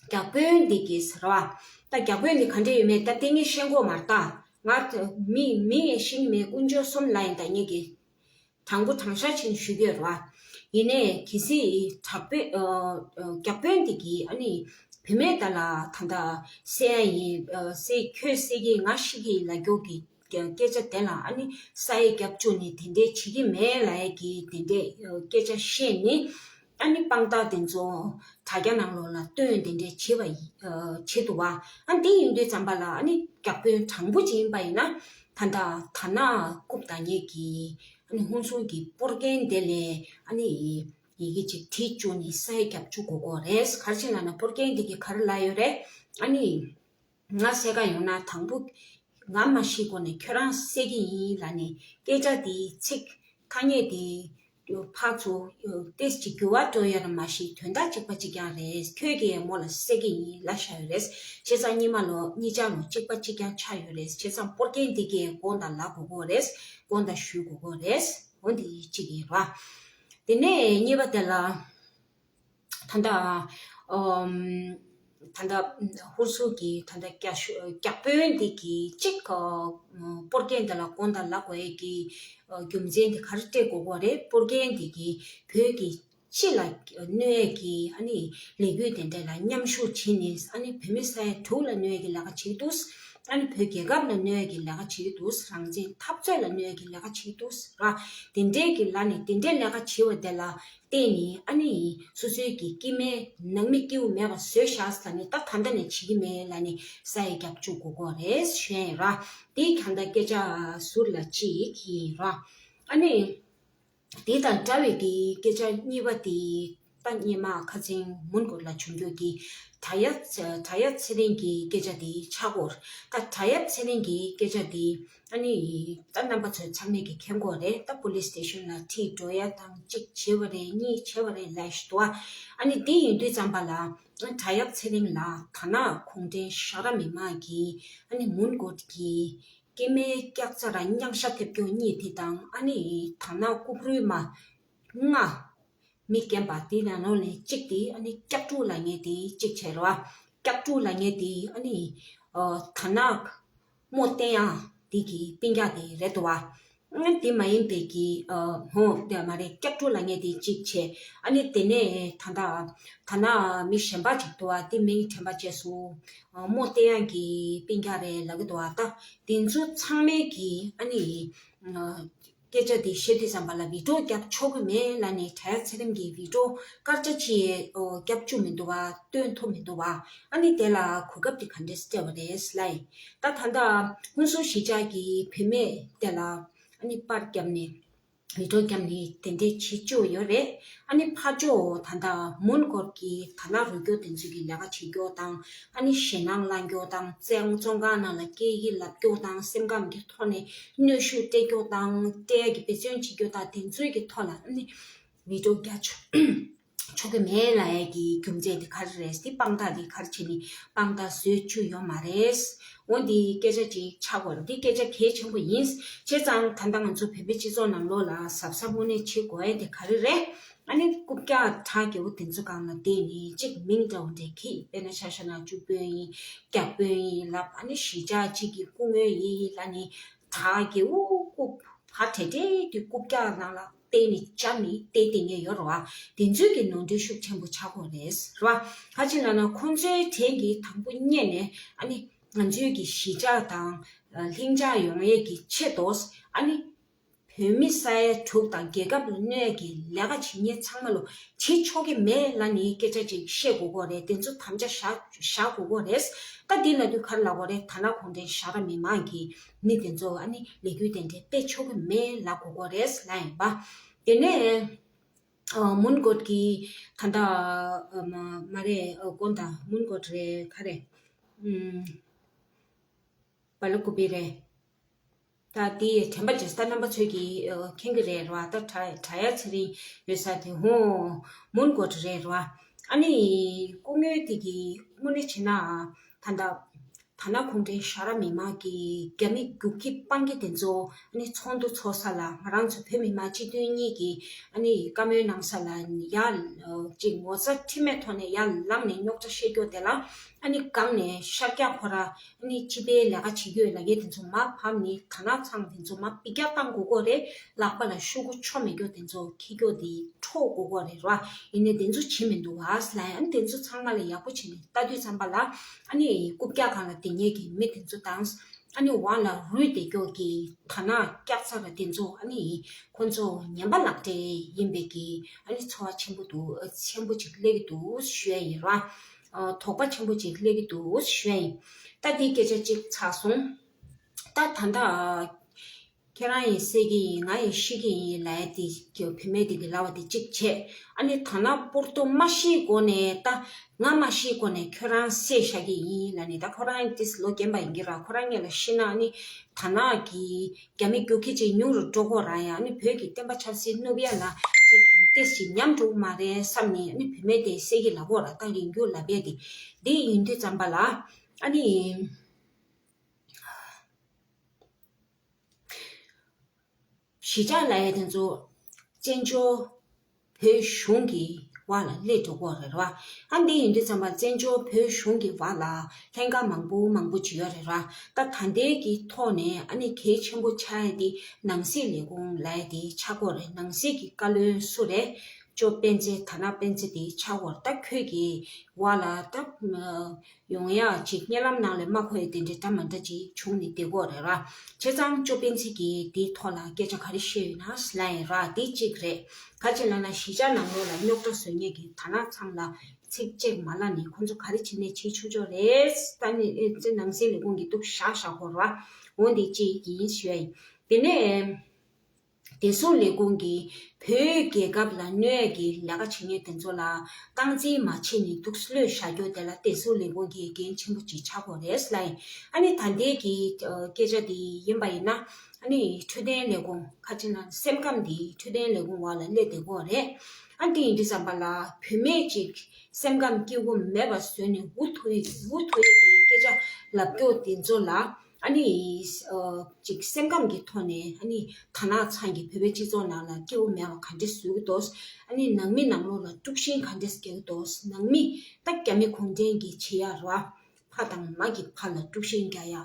རྒྱ་དཔོན་འདི་གིས་ཟེར་བ། ད་རྒྱ་དཔོན་འདི་ག་འདྲས་ཡོད་མེད་ད་དེ་ངས་ཤེས་ཀྱི་ཡོད་མ་རེད། ད་ང་མི་མི་ཡང་ཤེས་ཀྱི་མེད། དཀོན་མཆོག་གསུམ་ལ་ཡིན། ད་ངེད་ཀྱིས་དྲང་པོ་དྲང་བཞག་བྱས་ནས་ཞུ་གི་ཡོད་རེད་བ། ཡིན་ནའི་གལ་སྲིད་དྲག་དཔོན། ཨ་ཨ་རྒྱ་དཔོན་འདི་གིས་ཨ་ནི་བུད་མེད་དེ་ལ་ད་ལྟ་བསད་ཡ་ཡིན། ཨ་བསད། ཁྱོད་བསད་ཀྱི་ཡིན། ང་ཤི་གི་ཡིན་ལབ་རྒྱུ་གི་སྐད་ཆ་དེ་ལ། ཨ་ནི་ས་ཡིག་བརྒྱབ་བཅུག་ནས་དེ་འདྲས་བྱེད་ཀྱི་མེད་ལབ་ཡ་གི་དེ་འདྲས་སྐད་ཆ་བཤད་ནས། ཨ་ནི་དཔང་རྟགས་དེ་ཚོ་དྲ་རྒྱ་ནང་ལོགས་ལ་བཏོན། དེ་འདྲས་བྱེད་པ་ཡི་ཨ་བྱེད་འདུག་བ། ཨ་འདི་ཡིན་དུས་ཙམ་པ་ལ། ཨ་ནི་རྒྱ་དཔོན་དྲང་པོ་ཅིག་ཡིན་པ་ཡིན་ན། ད་ལྟ་དར་ནག་རྐུབ་བཏགས་མཁན་གྱི། ཨ་ནི་ཧུན་སུར་གྱི་སྤོར་མཁན་དེ་ལ་ཨ་ནི་ཡི་གེ་ཅིག་བྲིས་བཅུག་ནས་ས་ཡིག་བརྒྱབ་བཅུག་དགོས་ཀྱི་རེད། ག་རེ་བྱས་ན་ན། སྤོར་མཁན་དེ་གིས་ག་རེ་ལབ་ཡོད་རེད། ཨ་ནི། ང་བསད་ག་ཡོང་ན་དང་པོ་ང་མ་ཤི་གོང་ནས་ཁྱོད་རང་བསད་ཀྱི་ཡིན་ལབ་ནས། སྐད་ཆ་དེ་ཚིག་ཐ་སྙད་དེ་ཕར་ཚུར་ཏོག་ཙམ་འགྱུར་བ་འགྲོ་ཡོད་རེད། མ་གཞི་དོན་དག་གཅིག་པ་གཅིག་རྐྱང་རེད། ཁྱོད་ཀྱིས་མོ་ལ་བསད་ཀྱི་ཡིན་ལབ་བཞག་ཡོད་རེད། བྱས་ཙང་གཉིས་མ་ལོ་གཉིས་ཆ་ལོ་གཅིག་པ་གཅིག་རྐྱང་ཆགས་ཡོད་རེད། བྱས་ཙང་སྤོར་མཁན་དེ་གིས་དགོངས་དག་ལབ་དགོས་ཀྱི་རེད། དགོངས་དག་ཞུ་དགོས་ཀྱི་རེད། འོ་འདི་གཅིག་ཡིན་ར། དེ་ནས་གཉིས་པ་དེ་ལ། ད་ལྟ་ཨམ། ད་ལྟ་ཧུར་སུར་གྱི་ད་ལྟ་རྒྱ་ཤོ་རྒྱ་དཔོན་འདི་གིས་གཅིག་ཨ། སྤོར་མཁན་འདི་ལ་དགོངས་དག་ལབ་དགོས་ཡས་ཀྱི་ཨ། རྒྱུ་མཚན་དེ་ག་རེ་སྤྲད་དགོས་ཀྱི་རེད། སྤོར་མཁན་འདི་གིས་བོད་ཀྱི་སྤྱི་ལ་གནོད་ཡས་ཀྱི་ཨ་ནི་ལས་འགུལ་དེ་འདྲ་ལ་མཉམ་ཞུགས་བྱས་ནས། ཨ་ནི་བོད་མི་ས་ཡ་དྲུག་ལ་གནོད་ཡས་ཀྱི་ལས་ཀ་བྱེད་འདུག་ཨ་ནི་བོད་རྒྱལ་ཁབ་ལ་གནོད་ཡས་ཀྱི་ལས་ཀ་བྱེད་འདུག་རང་བཙན་འཐབ་རྩོད་ལ་གནོད་ཡས་ཀྱི་ལས་ཀ་བྱེད་འདུག་ར། དེ་འདྲས་ཀྱི་ལ་ནས་དེ་འདྲས་ལས་ཀ་བྱེད་པ་དེ་ལ་བརྟེན་ནས། ཨ་ནི་སོ་སོའི་གི་སྐྱེ་དམན་ནང་མི་སྐྱིད་པོ་མེད་པ་བཟོས་བཞག་ཟེར་ནས། ད་ད་ལྟ་ནས་བྱེད་ཀྱི་མེད་ལབ་ནས་ས་ཡིག་བརྒྱབ་བཅུག་དགོས་ཀྱི་རེད་ཞུ་ཡ་ཡིན་ར། དེ་གང་ལྟར་སྐད་ཆ་ཟུར་ལ་གཅིག་ཡིན་ར། ཨ་ནི་དེ་དང་འདྲ་བའི་གི་སྐད་ཆ་གཉིས་པ་དེ། ད་སྔོན་མ་ཁ་སང་མོན་གྷོ་ལ་བྱུང་རྒྱུ་གི་བྲག་གཡབ་བྲག་གཡབ་ཚེ་རིང་གི་སྐད་ཆ་དེ་ཆགས་ཡོད། ད་བྲག་གཡབ་ཚེ་རིང་གི་སྐད་ཆ་དེ། ཨ་ནི་ད་རྣམ་པ་ཚོས་ཚང་མས་ཀྱིས་མཁྱེན་གྱི་ཡོད་རེད། ད་པོ་ལིས་སི་ཊེ་ཤན་ལ་ཁྲིད་འགྲོ་ཡ་དང་། གཅིག་བྱས་པ་རེད། གཉིས་བྱས་པ་རེད་ལབ་ཞུ་འདུག་ཨ་ནི་དེ་ཡིན་དུས་ཙམ་པ་ལ་བྲག་གཡབ་ཚེ་རིང་ལ་དར་ནག་གུང་ཁྲན་ཤ་ར་མི་མ་གིས། ཨ་ནི་མོན་གྷོ་གི་སྐྱེ་དམན་སྐྱག་རྫ་ར་མཉམ་ཤ་ཐེབས་རྒྱུ་གཉིས་དེ་དང་། ཨ་ནི་དར་ནག་ལྐུགས་རུས་མ་ལྔ། མི་རྒན་པ་དེ་ནང་ལོགས་ནས་གཅིག་དེ། ཨ་ནི་སྐྱག་ཕྲུག་ལབ་མཁན་དེ་གཅིག་བྱས་རེད་བ། སྐྱག་ཕྲུག་ལབ་མཁན་དེ། ཨ་ནི་ཨ། དར་ནག་རྨོ་བསྟན་ཡག་དེ་གི་སྤུན་ཀྱག་དེ་རེད་འདུག་བ། ཨ། དེ་མ་ཡིན་པའི་གི་ཨ། ཧོ། དེ་མ་རེད། སྐྱག་ཕྲུག་ལབ་མཁན་དེ་གཅིག་བྱས། ཨ་ནི་དེ་ནས་ད་ལྟ་དར་ནག་མི་གཞན་པ་གཅིག་འདུག་བ། དེ་མིང་དྲན་པ་བརྗེད་སོང་། ཨ། རྨོ་བསྟན་ཡག་གི་སྤུན་ཀྱག་རེད་ལབ་ཀྱི་འདུག་བ། ད་དེ་ཚོ་ཚང་མས་གི་ཨ་ནི་ཨ། སྐད་ཆ་དེ་བཤད་དུས་ཙམ་པ་ལ་བི་ཌིའོ་རྒྱབ་ཆོག་གི་མེད་ལབ་ནས། བྲག་གཡབ་ཚེ་རིང་གི་བི་ཌིའོ་སྐར་ཆ་གཅིག་ཨོ། རྒྱབ་བཅུག་མི་འདུག་བ། སྟོན་ཐུབ་མི་འདུག་བ། ཨ་ནི་དེ་ལ་གོ་སྐབས་དེ་ག་འདྲས་སྤྲད་པ་རེད་ལབ་ཡིན། ད་ད་ལྟ་ཧུན་སུར་གཞིས་ཆགས་ཀྱི་བུད་མེད་དེ་ལ་ཨ་ནི་པར་བརྒྱབ་ནས། བི་ཌིའོ་བརྒྱབ་ནས་དེ་འདྲས་བྱེད་བཅུག་ཡོད་རེད། ཨ་ནི་ཕར་ཕྱོགས་ད་ལྟ་མོན་གྷོ་གི་དར་ནག་རུལ་རྒྱུ་དེ་ཚོ་གི་ལས་ཀ་བྱེད་རྒྱུ་དང་། ཨ་ནི་ཞེད་སྣང་བསླང་རྒྱུ་དང་། བཙོན་བཙོན་ཁང་ནང་ལ་སྐད་ཡིག་ལབ་རྒྱུ་དང་། སེམས་ཁམས་ཀྱི་ཐོག་ནས་གནོན་ཤུགས་སྤྲད་རྒྱུ་དང་། སྤྲད་ཡ་གི་འབད་བརྩོན་བྱེད་རྒྱུ་དང་། དེ་ཚོའི་གི་ཐོག་ལ་ཨ་ནི་བི་ཌིའོ་རྒྱབ་ཆོག་ཆོག་གི་མེད་ལབ་ཡས་ཀྱི་རྒྱུ་མཚན་དེ་ག་རེ་རེད། དེ་དཔང་རྟགས་དེ་ག་རེ་བྱས་ནས་དཔང་རྟགས་བཟོས་བཅུག་ཡོད་མ་རེད། འོ་འདི་སྐད་ཆ་ཅིག་ཆགས་དགོས་རེད། འདི་སྐད་ཆ་གལ་ཆེན་པོ་ཡིན། བྱས་ཙང་ད་ལྟ་ང་ཚོ་བོད་པའི་སྤྱི་ཚོགས་ནང་ལོགས་ལ་གཟབ་གཟབ་དངོས་གནས་བྱེད་དགོས་ཡས་དེ་ག་རེ་རེད། ཨ་ནི་རྐུབ་བཀྱག་གྲ་རྒྱས་པོ་དེ་ཚོ་སྒང་ལ་བསྡད་ནས་ཅིག་མིང་འདྲ་བོ་འདྲ་གི་དཔེར་ན་ཆ་བཞག་ན་བཅུ་དཔོན་ཡིན། བརྒྱ་དཔོན་ཡིན་ལབ། ཨ་ནི་གཞིས་ཆགས་གཅིག་གི་སྐུ་ངོ་ཡིན་ལབ་ནས་གྲ་རྒྱས་པོ་རྐུབ་བ་བྲེ་བྲེ་དེ་རྐུབ་བཀྱག་ནང་ལ་བལྟས་ནས་འཇམ་ནས་བལྟས་བསྡད་མཁན་ཡོད་རེད་བ། དེ་ཚོས་ཀྱི་ནོར་འཁྲུལ་ཤུགས་ཆེན་པོ་ཆགས་ཀྱི་ཡོད་རེད་རེད་བ། ག་ཅི་ལབ་ན་ཁོང་ཚོའི་གྲས་ཀྱི་དང་པོ་རྙེད་ནས་ཨ་ནི་ང་ཚོའི་གི་གཞིས་ཆགས་དང་ལྷིང་འཇགས་ཡོང་ཡས་ཀྱི་ཆེད་དུ་ཨ་ནི་བོད་མི་ས་ཡ་དྲུག་དང་རྒྱལ་ཁབ་ལ་གནོད་ཡས་ཀྱི་ལས་ཀ་བྱེད་མཁན་ཚང་མ་ལོ་བྱེད་ཆོག་གི་མེད་ལབ་ནས་སྐད་ཆ་ཅིག་བཤད་དགོས་ཀྱི་རེད། དེ་ཚོ་དམ་བཅའ་བཞག་བཞག་དགོས་ཀྱི་རེད། ད་འདི་ལབ་དུས་ག་རེ་ལབ་དགོས་རེད། ད་ལྟ་གུང་ཁྲན་ཞྭ་དྲག་མི་མང་གི་མི་དེ་ཚོ་ཨ་ནི་ལས་འགུལ་དེ་འདྲ་སྤེལ་ཆོག་གི་མེད་ལབ་དགོས་ཀྱི་རེད་ལབ་ཡིན་པ། དེ་ནས་ཨ་མོན་གྷོ་གི་ད་ལྟ་ཨ་མ་མ་རེད། ཨ་དགོན་དང་མོན་གྷོ་རེད། ག་རེད། ཨམ། སྦེལ་ཀོབ་རེད། ད་དེ་དྲན་པ་བརྗེད་ས་རྣམ་པ་ཚོས་ཀྱིས་ཨ་མཁྱེན་གྱི་རེད་ར། ད་དྲ་དྲ་ཡ་ཚེ་རིང་ཡོད་ས་དེ་ཧོ་མོན་གྷོ་རེད་ར། ཨ་ནི་སྐུ་ངོ་དེ་གི་དངོས་གནས་བྱས་ན་ད་ལྟ་ད་ལྟ་གུང་ཁྲན་ཞྭ་དྲག་མི་མང་གི་རྒྱ་མི་རྒྱུག་ཁྱི་སྤང་ཁྱི་དེ་ཚོ་ཨ་ནི་ཚོགས་འདུ་ཚོགས་ས་ལ་ང་རང་ཚོ་བོད་མི་མང་སྤྱི་འཐུས་གཉིས་ཀྱིས་ཨ་ནི་བཀའ་མོལ་གནང་ས་ལ་ཡར་ཅིག་ངོ་ཚ་ཁྲེལ་མེད་ཐོག་ནས་ཡར་ལངས་ནས་རྙོག་དྲ་བཤད་རྒྱུ་དེ་ལ་ཨ་ནི་སྒང་ནས་ཤར་རྒྱག་ཁོ་ར་ཨ་ནི་སྤྱི་པའི་ལས་ཀ་བྱེད་རྒྱུ་ལ་ངས་དེ་ཚོ་མར་ཕབ་ནས་དར་ནག་ཚང་དེ་ཚོ་མར་འབུད་རྒྱག་བཏང་དགོས་ཀྱི་རེད། ལག་པ་ལ་ཤོག་གུ་ཆོ་མེད་རྒྱུ་དེ་ཚོ་འཁྱེར་རྒྱུ་དེ་འཕྲོག་དགོས་ཀྱི་རེད་ར། ཡིན་ནའི་དེ་ཚོ་བྱེད་མི་འདུག་བ་ལབ་ཡ། ཨ་ནི་དེ་ཚོ་ཚང་མ་ལ་ཡག་པོ་བྱས་ནས་ལྟ་དུས་ཙམ་པ་ལ་ཨ་ནི་རྐུབ་བཀྱག་སྒང་ལ་བསྡད་མཁན་གྱི་མི་དེ་ཚོ་དང་ཨ་ནི་འོག་ལ་རུལ་བསྡད་རྒྱུ་གི་དར་ནག་སྐྱག་ཚ་ར་དེ་ཚོ་ཨ་ནི་ཁོ་ཚོ་ངན་པ་ལག་འབྲེལ་ཡིན་པའི་གི་ཨ་ནི་ཚོར་བ་ཆེན་པོ་འདུག་ཆེན་པོ་ཅིག་སླེབས་ཀྱི་འདུག་ཞུ་ཡ་ཡིན་ར། ཨ་དོགས་པ་ཆེན་པོ་ཅིག་སླེབས་ཀྱི་འདུག་ཞུ་ཡ་ཡིན། ད་དེའི་སྐད་ཆ་གཅིག་ཚར་སོང་། ད་ད་ལྟ་ཁྱེད་རང་ཡིན་བསད་ཀྱི་ཡིན། ང་ཡིན་ཤི་གི་ཡིན་ལབ་ཡ་དེ་ཀྱི་བུད་མེད་དེ་གི་ལབ་པ་དེ་གཅིག་བྱས། ཨ་ནི་ད་ལྟ་སྤུར་རྡོ་མ་ཤི་གོང་ནས་ད་ང་མ་ཤི་གོང་ནས་ཁྱོད་རང་བསད་བཞག་གི་ཡིན་ལབ་ནས། ད་ཁོ་རང་ཏིས་ལོ་རྒན་པ་ཡིན་གྱི་ར། ཁོ་རང་སྔོན་ལ་ཤི་ན་ཨ་ནི་ད་ལྟ་གི་རྒྱ་མི་རྒྱུག་ཁྱི་ཅིག་ཉུང་རུ་འགྲོ་གོ་ར། ཡང་ཨ་ནི་བོད་ཀྱི་བསྟན་པ་ཆབ་སྲིད་བསྣུབ་ཡ་ལ་ཅིག་ཏིས་ཅིག་ཉམས་འགྲོ་གི་མ་རེད་བསམ་ནས་ཨ་ནི་བུད་མེད་དེ་བསད་ཀྱི་ལབ་གོ་ར། ད་རིང་རྒྱུག་ལབ་ཡ་དེ་དེ་ཡིན་དུས་ཙམ་པ་ལ་ཨ་ནི། གཞིས་ཆགས་ལབ་ཡ་དེ་ཚོ་བཙན་བྱོལ་བོད་གཞུང་གི་འོག་ལ་སླེབས་འགྲོ་གི་རེད་བ། ཨ་འདི་ཡིན་དུས་ཙམ་པ་བཙན་བྱོལ་བོད་གཞུང་གི་འོག་ལ་ལྷན་ཁག་མང་པོ་མང་པོ་ཅིག་ཡོད་རེད་བ། ད་ད་ལྟའི་གི་ཐོག་ནས་ཨ་ནི་གལ་ཆེན་པོ་ཆགས་ཡ་དེ་ནང་སྲིད་ལས་ཁུངས་ལབ་ཡ་དེ་ཆགས་ཀྱི་ཡོད་རེད། ནང་སྲིད་ཀྱི་བཀའ་བློན་སུ་རེད། ཅོ་སྤེན་ཚེ། དར་ནག་སྤེན་ཚེ་དེ་ཆགས་ཀྱི་ཡོད་རེད། ད་ཁོས་གི་འོག་ལ་ད། ཡོང་ཡག་ཅིག་བརྙན་ལམ་ནང་ལ་མ་གོ་ཡ་དེ་འདྲ་འདྲ་མི་འདྲ་ཅིག་བྱུང་ནས་བསྡད་ཀྱི་ཡོད་རེད་ར། བྱས་ཙང་ཅོ་སྤེན་ཚེ་གིས་དེའི་ཐོག་ལ་སྐད་ཆ་ག་རེ་བཤད་ཡོད་ན་ལབ་ཡིན་ར། དེ་གཅིག་རེད། ག་ཅི་ལབ་ན་གཞིས་ཆགས་ནང་ལོགས་ལ་རྙོག་དྲ་བཟོ་མཁན་གྱི་དར་ནག་ཚང་ལ་ཚིག་གཅིག་མ་ལབ་ནས་ཁོང་ཚོ་ག་རེ་བྱས་ནས་བྱེད་ཆོག་ཆོག་རེད། ད་ནི་ཨེ་ཙི་ནང་སྲིད་ལས་ཁུངས་ཀྱིས་འདུག་བཞག་བཞག་གི་ཡོད་ར། འོ་འདི་གཅིག་ཡིན་ཞུ་ཡ་ཡིན། དེ་ནས། བདེ་སྲུང་ལས་ཁུངས་ཀྱིས་བོད་རྒྱལ་ཁབ་ལ་གནོད་ཡ་གི་ལས་ཀ་བྱེད་མཁན་དེ་ཚོ་ལ་སྟངས་འཛིན་མ་བྱས་ནས་འདུག་གློད་བཞག་རྒྱུ་དེ་ལ་བདེ་སྲུང་ལས་ཁུངས་ཀྱི་འགན་ཆེན་པོ་ཅིག་ཆགས་ཀྱི་ཡོད་རེད་ལབ་ཡིན། ཨ་ནི་ད་ལྟའི་གི་སྐད་ཆ་དེ་ཡིན་པ་ཡིན་ན་ཨ་ནི་འཕྲོད་བསྟེན་ལས་ཁུངས་ཁ་ཅིག་ན་སེམས་ཁམས་དེ་འཕྲོད་བསྟེན་ལས་ཁུངས་འོག་ལ་སླེབས་བསྡད་ཀྱི་ཡོད་རེད། ཨ་འདི་ཡིན་དུས་ཙམ་པ་ལ་བུད་མེད་ཅིག་སེམས་ཁམས་སྐྱིད་པོ་མེད་པ་བཟོས་ནས་འུ་ཐུག་འུ་ཐུག་ཡ་གི་སྐད་ཆ་ལབ་རྒྱུ་དེ་ཚོ་ལ། ཨ་ནི། ཨ་ཅིག་སེམས་ཁམས་ཀྱི་ཐོག་ནས་ཨ་ནི་དར་ནག་ཚང་གིས་བོད་པའི་སྤྱི་ཚོགས་ནང་ལ་སྐྱིད་པོ་མེད་པ་ག་འདྲས་བཟོ་གི་འདུག་ཨ་ནི་ནང་མི་ནང་ལོགས་ལ་དཀྲུག་ཤིང་ག་འདྲས་རྒྱག་གི་འདུག་ནང་མི་ད་རྒྱ་མི་གུང་ཁྲན་གྱིས་བྱེད་ཡ་ར། ཕ་དང་མ་གི་བར་ལ་དཀྲུག་ཤིང་རྒྱག་ཡ།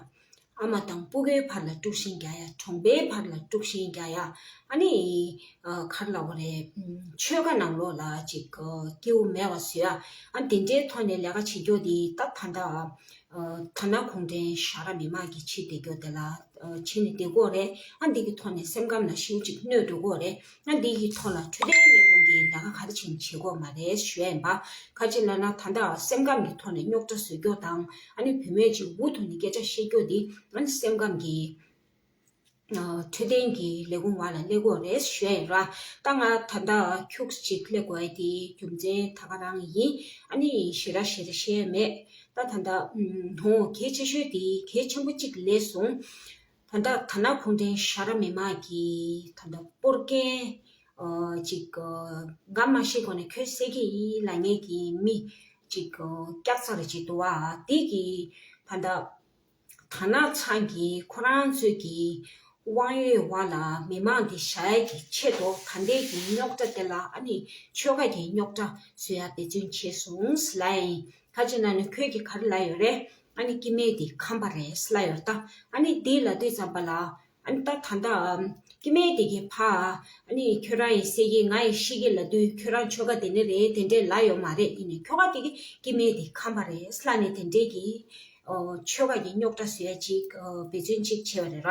ཨ་མ་དང་སྤུ་གུའི་བར་ལ་དཀྲུག་ཤིང་རྒྱག་ཡ། གྲོང་པའི་བར་ལ་དཀྲུག་ཤིང་རྒྱག་ཡ། ཨ་ནི། ཨ་ག་རེ་ལབ་དགོས་རེད། ཆོལ་ཁ་ནང་ལོགས་ལ་ཅིག་སྐྱིད་པོ་མེད་པ་བཟོ་ཡ། ཨ་དེ་འདྲའི་ཐོག་ནས་ལས་ཀ་བྱེད་རྒྱུ་དེ་ད་ད་ལྟ། ཨ་དར་ནག་གུང་ཁྲན་ཞྭ་དྲག་མི་མང་གིས་བྱེད་བསྡད་རྒྱུ་དེ་ལ་ཨ་བྱེད་ནས་བསྡད་ཀྱི་ཡོད་རེད། ཨ་འདི་གི་ཐོག་ནས་སེམས་ཁམས་ལ་ཤུགས་ཅིག་གནོད་འགྲོ་གི་ཡོད་རེད། ཨ་འདི་གི་ཐོག་ལ་འཕྲོད་བསྟེན་ལས་ཁུངས་ཀྱིས་ལས་ཀ་ག་རེ་བྱས་ནས་བྱེད་ཀྱི་ཡོད་མ་རེད་ཞུ་ཡ་ཡིན་པ། ག་ཅི་ལབ་ན་ད་ལྟ་སེམས་ཁམས་ཀྱི་ཐོག་ནས་རྙོག་དྲ་བཟོ་རྒྱུ་དང་ཨ་ནི་བུད་མེད་ཅིག་འུ་ཐུག་ནས་སྐད་ཆ་བཤད་རྒྱུ་འདི་ཨ་ནི་སེམས་ཁམས་ཀྱི། ཨ་འཕྲོད་བསྟེན་གྱི་ལས་ཁུངས་འོག་ལ་སླེབས་ཀྱི་ཡོད་རེད་ཞུ་ཡ་ཡིན་ར། ད་ང་ད་ལྟ་ཁྱུག་ཅིག་སླེབས་དགོས་ཡ་དེ་རྒྱུ་མཚན་ད་ག་རང་ཡིན། ཨ་ནི་ཞེ་དྲག་ཞེ་དྲག་བཤད་ཡ་མེད། ད་ད་ལྟ་ཧོ་གལ་ཆེ་ཤོས་དེ་གལ་ཆེན་པོ་གཅིག་སླེབས་སོང་། ད་ལྟ་དར་ནག་གུང་ཁྲན་ཞྭ་དྲག་མི་མང་གིས་ད་ལྟ་སྤོར་མཁན་ ཨ་ཅིག་ཨ་ང་མ་ཤེས་གོང་ནས་ཁྱོད་བསད་ཀྱི་ཡིན་ལབ་མཁན་གྱི་མི་ཅིག་ཨ་སྐྱག་ཚ་རེ་ཅིག་འདུག་བ། དེ་གི་ད་ལྟ་དར་ནག་ཚང་གིས་ཁོ་རང་ཚོའི་གི་དབང་ཡོད་བ་ལ་མི་མང་འདི་བཞག་ཡས་ཀྱི་ཆེད་དུ་ད་ལྟའི་གི་རྙོག་དྲ་དེ་ལ་ཨ་ནི་ཆོལ་ཁ་གི་རྙོག་དྲ་བཟོ་ཡ་འབད་བརྩོན་བྱས་སོང་ལབ་ཡིན། ཁ་ཅིག་ན་ནི་ཁོས་ཀྱི་ག་རེ་ལབ་ཡོད་རེད། ཨ་ནི་སྐྱེ་དམན་དེ་ཁམས་པ་རེད་ལབ་ཡོད་ད། ཨ་ནི་དེ་ལབ་དུས་ཙམ་པ་ལ་ཨ་ནི་ད་ད་ལྟ་སྐྱེ་དམན་དེ་གི་ཕ་ཨ་ནི་ཁྱོད་རང་ཡིས་བསད་ཀྱི་ང་ཡིས་ཤི་གི་ལབ་དུས་ཁྱོད་རང་ཆོལ་ཁ་དེ་ནི་རེད་དེ་འདྲས་ལབ་ཡོད་མ་རེད། ཡིན་ནའི་ཁྱོ་ག་དེ་གི་སྐྱེ་དམན་དེ་ཁམས་པ་རེད་ལབ་ནས་དེ་འདྲས་ཀྱི་ཨོ་ཆོལ་ཁ་གི་རྙོག་དྲ་བཟོ་ཡ་ཅིག་ཨོ་འབད་བརྩོན་ཅིག་བྱས་པ་རེད་ར།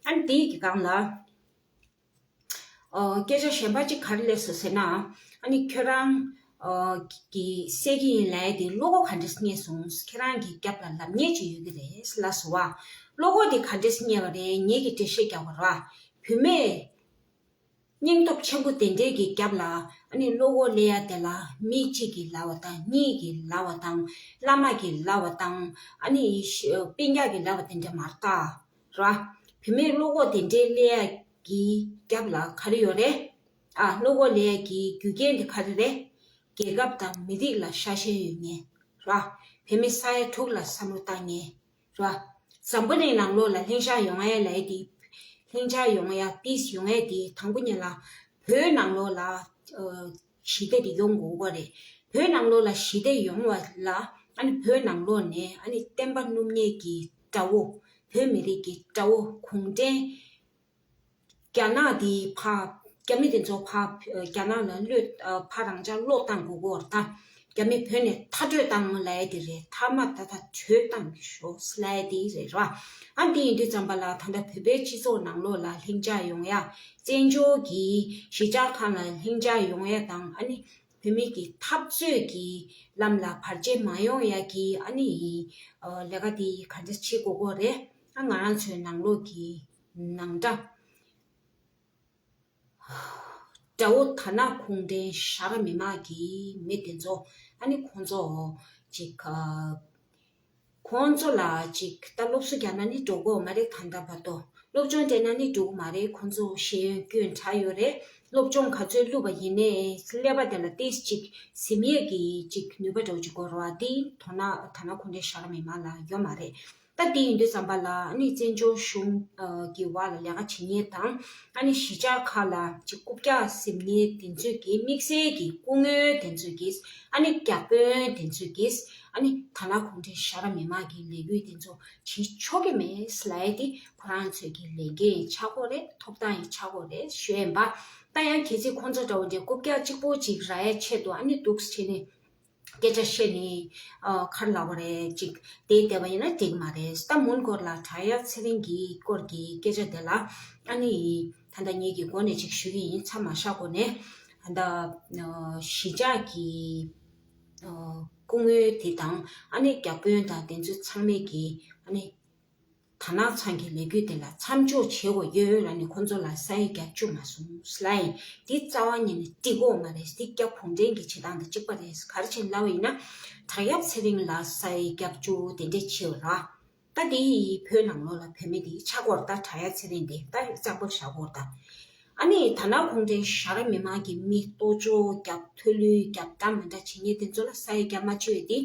ཨ་ནི་དེ་གི་སྒང་ལ། ཨོ་སྐད་ཆ་གཞན་པ་ཅིག་ག་རེ་སླེབས་སོང་ཟེར་ན། ཨ་ནི་ཁྱོད་རང་ཨོ་གི་བསད་ཀྱི་ཡིན་ལབ་ཡ་དེ་བློ་ཁོག་ག་འདྲས་རྙེད་སོང་། ཁྱེད་རང་གི་རྒྱབ་ལ་ལབ་མཁན་ཅིག་ཡོད་ཀྱི་རེད་ལབ་སོང་བ། བློ་ཁོག་དེ་ག་འདྲས་རྙེད་པ་རེད། ངེད་ཀྱིས་འགྲེལ་བཤད་རྒྱག་པ་ར། བུད་མེད་སྙིང་སྟོབས་ཆེན་པོ་དེ་འདྲས་ཀྱི་རྒྱབ་ལ་ཨ་ནི་བློ་ཁོག་སླེབས་ཡ་དེ་ལ་མི་གཅིག་གིས་ལབ་པ་དང་། གཉིས་ཀྱིས་ལབ་པ་དང་། བླ་མ་གིས་ལབ་པ་དང་། ཨ་ནི་ཤ་སྤུན་ཀྱག་གིས་ལབ་པ་དེ་འདྲས་མ་རེད་ད། ར། བུད་མེད་བློ་ཁོག་དེ་འདྲའི་སླེབས་ཡ་གི་རྒྱབ་ལ་ག་རེ་ཡོད་རེད། ཨ་བློ་ཁོག་སླེབས་ཡ་གི་རྒྱུ་རྐྱེན་དེ་ག་རེ་རེད། རྒྱལ་ཁབ་དང་མི་རིགས་ལ་ཤ་ཞེན་ཡོད་མཁན། ར། བུད་མེད་ས་ཡ་དྲུག་ལ་བསམ་བློ་བཏང་མཁན། ར། འཛམ་བུ་གླིང་ནང་ལོགས་ལ་ལྷིང་འཇགས་ཡོང་ཡ་ལབ་ཡ་དེ། ལྷིང་འཇགས་ཡོང་ཡ་peace ཡོང་ཡ་དེ་དང་པོ་ཉིད་ལ་བོད་ནང་ལོགས་ལ་ཨ་ཞི་བདེ་དེ་ཡོང་དགོས་ཀྱི་རེད། བོད་ནང་ལོགས་ལ་ཞི་བདེ་ཡོང་བ་ལ་ཨ་ནི་བོད་ནང་ལོགས་ནས་ཨ་ནི་བསྟན་པ་སྣུབ་མཁན་གྱི་དགྲ་བོ། བོད་མི་རིགས་ཀྱི་དགྲ་བོ་གུང་ཁྲན། རྒྱ་ནག་འདི་ཕར་རྒྱ་མི་དེ་ཚོ་ཕར་རྒྱ་ནག་ལ་བློས་ཕར་རང་འཇགས་བློས་བཏང་དགོས་ཀྱི་ཡོད་རེད་ད། རྒྱ་མི་བོད་ནས་མཐའ་སྐྲོད་བཏང་ལབ་ཡ་དེ་རེད། མཐའ་མ་ད་ལྟ་གྲོལ་བཏང་ཤོག་ལབ་ཡ་དེ་རེད་ར། ཨ་འདི་ཡིན་དུས་ཙམ་པ་ལ་ད་ལྟ་བོད་པའི་སྤྱི་ཚོགས་ནང་ལོགས་ལ་ལྷིང་འཇགས་ཡོང་ཡ། བཙན་བྱོལ་གྱི་གཞིས་ཆགས་ཁག་ལ་ལྷིང་འཇགས་ཡོང་ཡ་དང་། ཨ་ནི་བོད་མི་གི་འཐབ་རྩོད་ཀྱི་ལམ་ལ་བར་ཆད་མ་ཡོང་ཡ་གི་ཨ་ནི་ཨ་ལས་ཀ་དེ་ག་འདྲ་བྱེད་དགོས་ཀྱི་ཡོད་རེད། ཨ་ང་རང་ཚོའི་ནང་ལོགས་ཀྱི་ནང་འདྲ། དགྲ་བོ་དར་ནག་གུང་ཁྲན་ཤ་ར་མི་མང་གི་མི་དེ་ཚོ་ཨ་ནི་ཁོང་ཚོ་ཅིག་ཨ་ཁོང་ཚོ་ལ་ཅིག་ད་སློབ་གསོ་རྒྱག་ན་ནི་འགྲོ་གི་ཡོད་མ་རེད། ད་ལྟ་བར་དུ་སློབ་སྦྱོང་སྤྲད་ན་ནི་འགྲོ་གི་མ་རེད། ཁོང་ཚོ་ཤེས་ཡོན་སྐྱོན་དྲག་ཡོད་རེད། སློབ་སྦྱོང་ག་ཚོད་བླུགས་པ་ཡིན་ནའི་ཀླད་པ་དེ་ལ་ཏོག་ཙམ་ཅིག་ཟིན་ཡས་ཀྱི་ཅིག་ནུས་པ་འདྲ་བོ་ཅིག་དགོས་རེད་བ། དེ་དོ་ན་དར་ནག་གུང་ཁྲན་ཤ་ར་མི་མང་ལ་ཡོད་མ་རེད། ད་དེ་ཡིན་དུས་ཙམ་པ་ལ་ཨ་ནི་བཙན་བྱོལ་གཞུང་ཨ་གི་བར་ལ་ལས་ཀ་བྱེད་མཁན་དང་། ཨ་ནི་གཞིས་ཆགས་ཁག་ལ་ཅིག་རྐུབ་བཀྱག་ཟིན་མཁན་དེ་ཚོས་ཀྱིས། དམིགས་བསལ་གྱི་སྐུ་ངོ་དེ་ཚོས་ཀྱིས། ཨ་ནི་བརྒྱ་དཔོན་དེ་ཚོས་ཀྱིས། ཨ་ནི་དར་ནག་གུང་ཁྲན་ཤ་ར་མི་མང་གི་ལས་འགུལ་དེ་ཚོ་བྱེད་ཆོག་གི་མེད་ལབ་ཡ་དེ་ཁོ་རང་ཚོས་ཀྱི་ལས་འགན་ཆགས་ཀྱི་ཡོད་རེད། ཐོབ་ཐང་ཡང་ཆགས་ཀྱི་ཡོད་རེད་ཞུ་ཡ་ཡིན་པ། ད་ཡང་གལ་སྲིད་ཁོང་ཚོ་འདྲ་བོ་འདྲའི་རྐུབ་བཀྱག་གཅིག་པོ་ཅིག་རག་ཡ་ཆེད་དུ་ཨ་ནི་འདུག་སེ་བྱས་ནས་སྐད་ཆ་བཤད་ནས་ཨ་ག་རེ་ལབ་དགོས་རེད། ཅིག་དེ་བསྡད་པ་ཡིན་ན་འགྲིག་མ་རེད། ད་མོན་གྷོ་ལ་བྲག་གཡབ་ཚེ་རིང་གི་སྐོར་གྱི་སྐད་ཆ་དེ་ལ་ཨ་ནི་ད་ལྟ་ངེད་ཀྱི་འགོ་ནས་ཅིག་ཞུ་གི་ཡིན། མཚམས་མ་བཞག་གོང་ནས། ད་ལྟ་ཨ་གཞིས་ཆགས་ཀྱི་ཨ་སྐུ་ངོ་དེ་དང་ཨ་ནི་བརྒྱ་དཔོན་དང་དེ་ཚོ་ཚང་མས་ཀྱི་ཨ་ནི། དར་ནག་ཚང་གི་ལས་འགུལ་དེ་ལ་མཚམས་འཇོག་བྱེད་དགོས་ཡོད་ལབ་ནས་ཁོང་ཚོ་ལ་ས་ཡིག་རྒྱག་བཅུག་མ་སོང་ལབ་ཡིན། འདི་རྩ་བ་ཉིད་ནས་འགྲིག་གི་ཡོད་མ་རེད། འདི་རྒྱ་གུང་ཁྲན་གྱི་བྱེད་སྟངས་དང་གཅིག་པ་རེད། ག་རེ་བྱས་ནས་ལབ་པ་ཡིན་ན། བྲག་གཡབ་ཚེ་རིང་ལ་ས་ཡིག་རྒྱག་བཅུག་དེ་འདྲས་བྱས་པ་རེད། ད་དེ་ཡིས་བོད་ནང་ལོགས་ལ་བོད་མི་དེ་ཆགས་ཀྱི་ཡོད་རེད། ད་བྲག་གཡབ་ཚེ་རིང་དེ་ད་གཙང་པོར་བཞག་དགོས་རེད་ད། ཨ་ནི་དར་ནག་གུང་ཁྲན་ཤ་ར་མི་མང་གི་མི་གཏོར་བཅོམ་རྒྱབ། ཐོ་ལུས་རྒྱབ། འདྲ་མི་འདྲ་བྱེད་མཁན་དེ་ཚོ་ལ་ས་ཡིག་རྒྱག་མ་བཅུག་པ་དེ་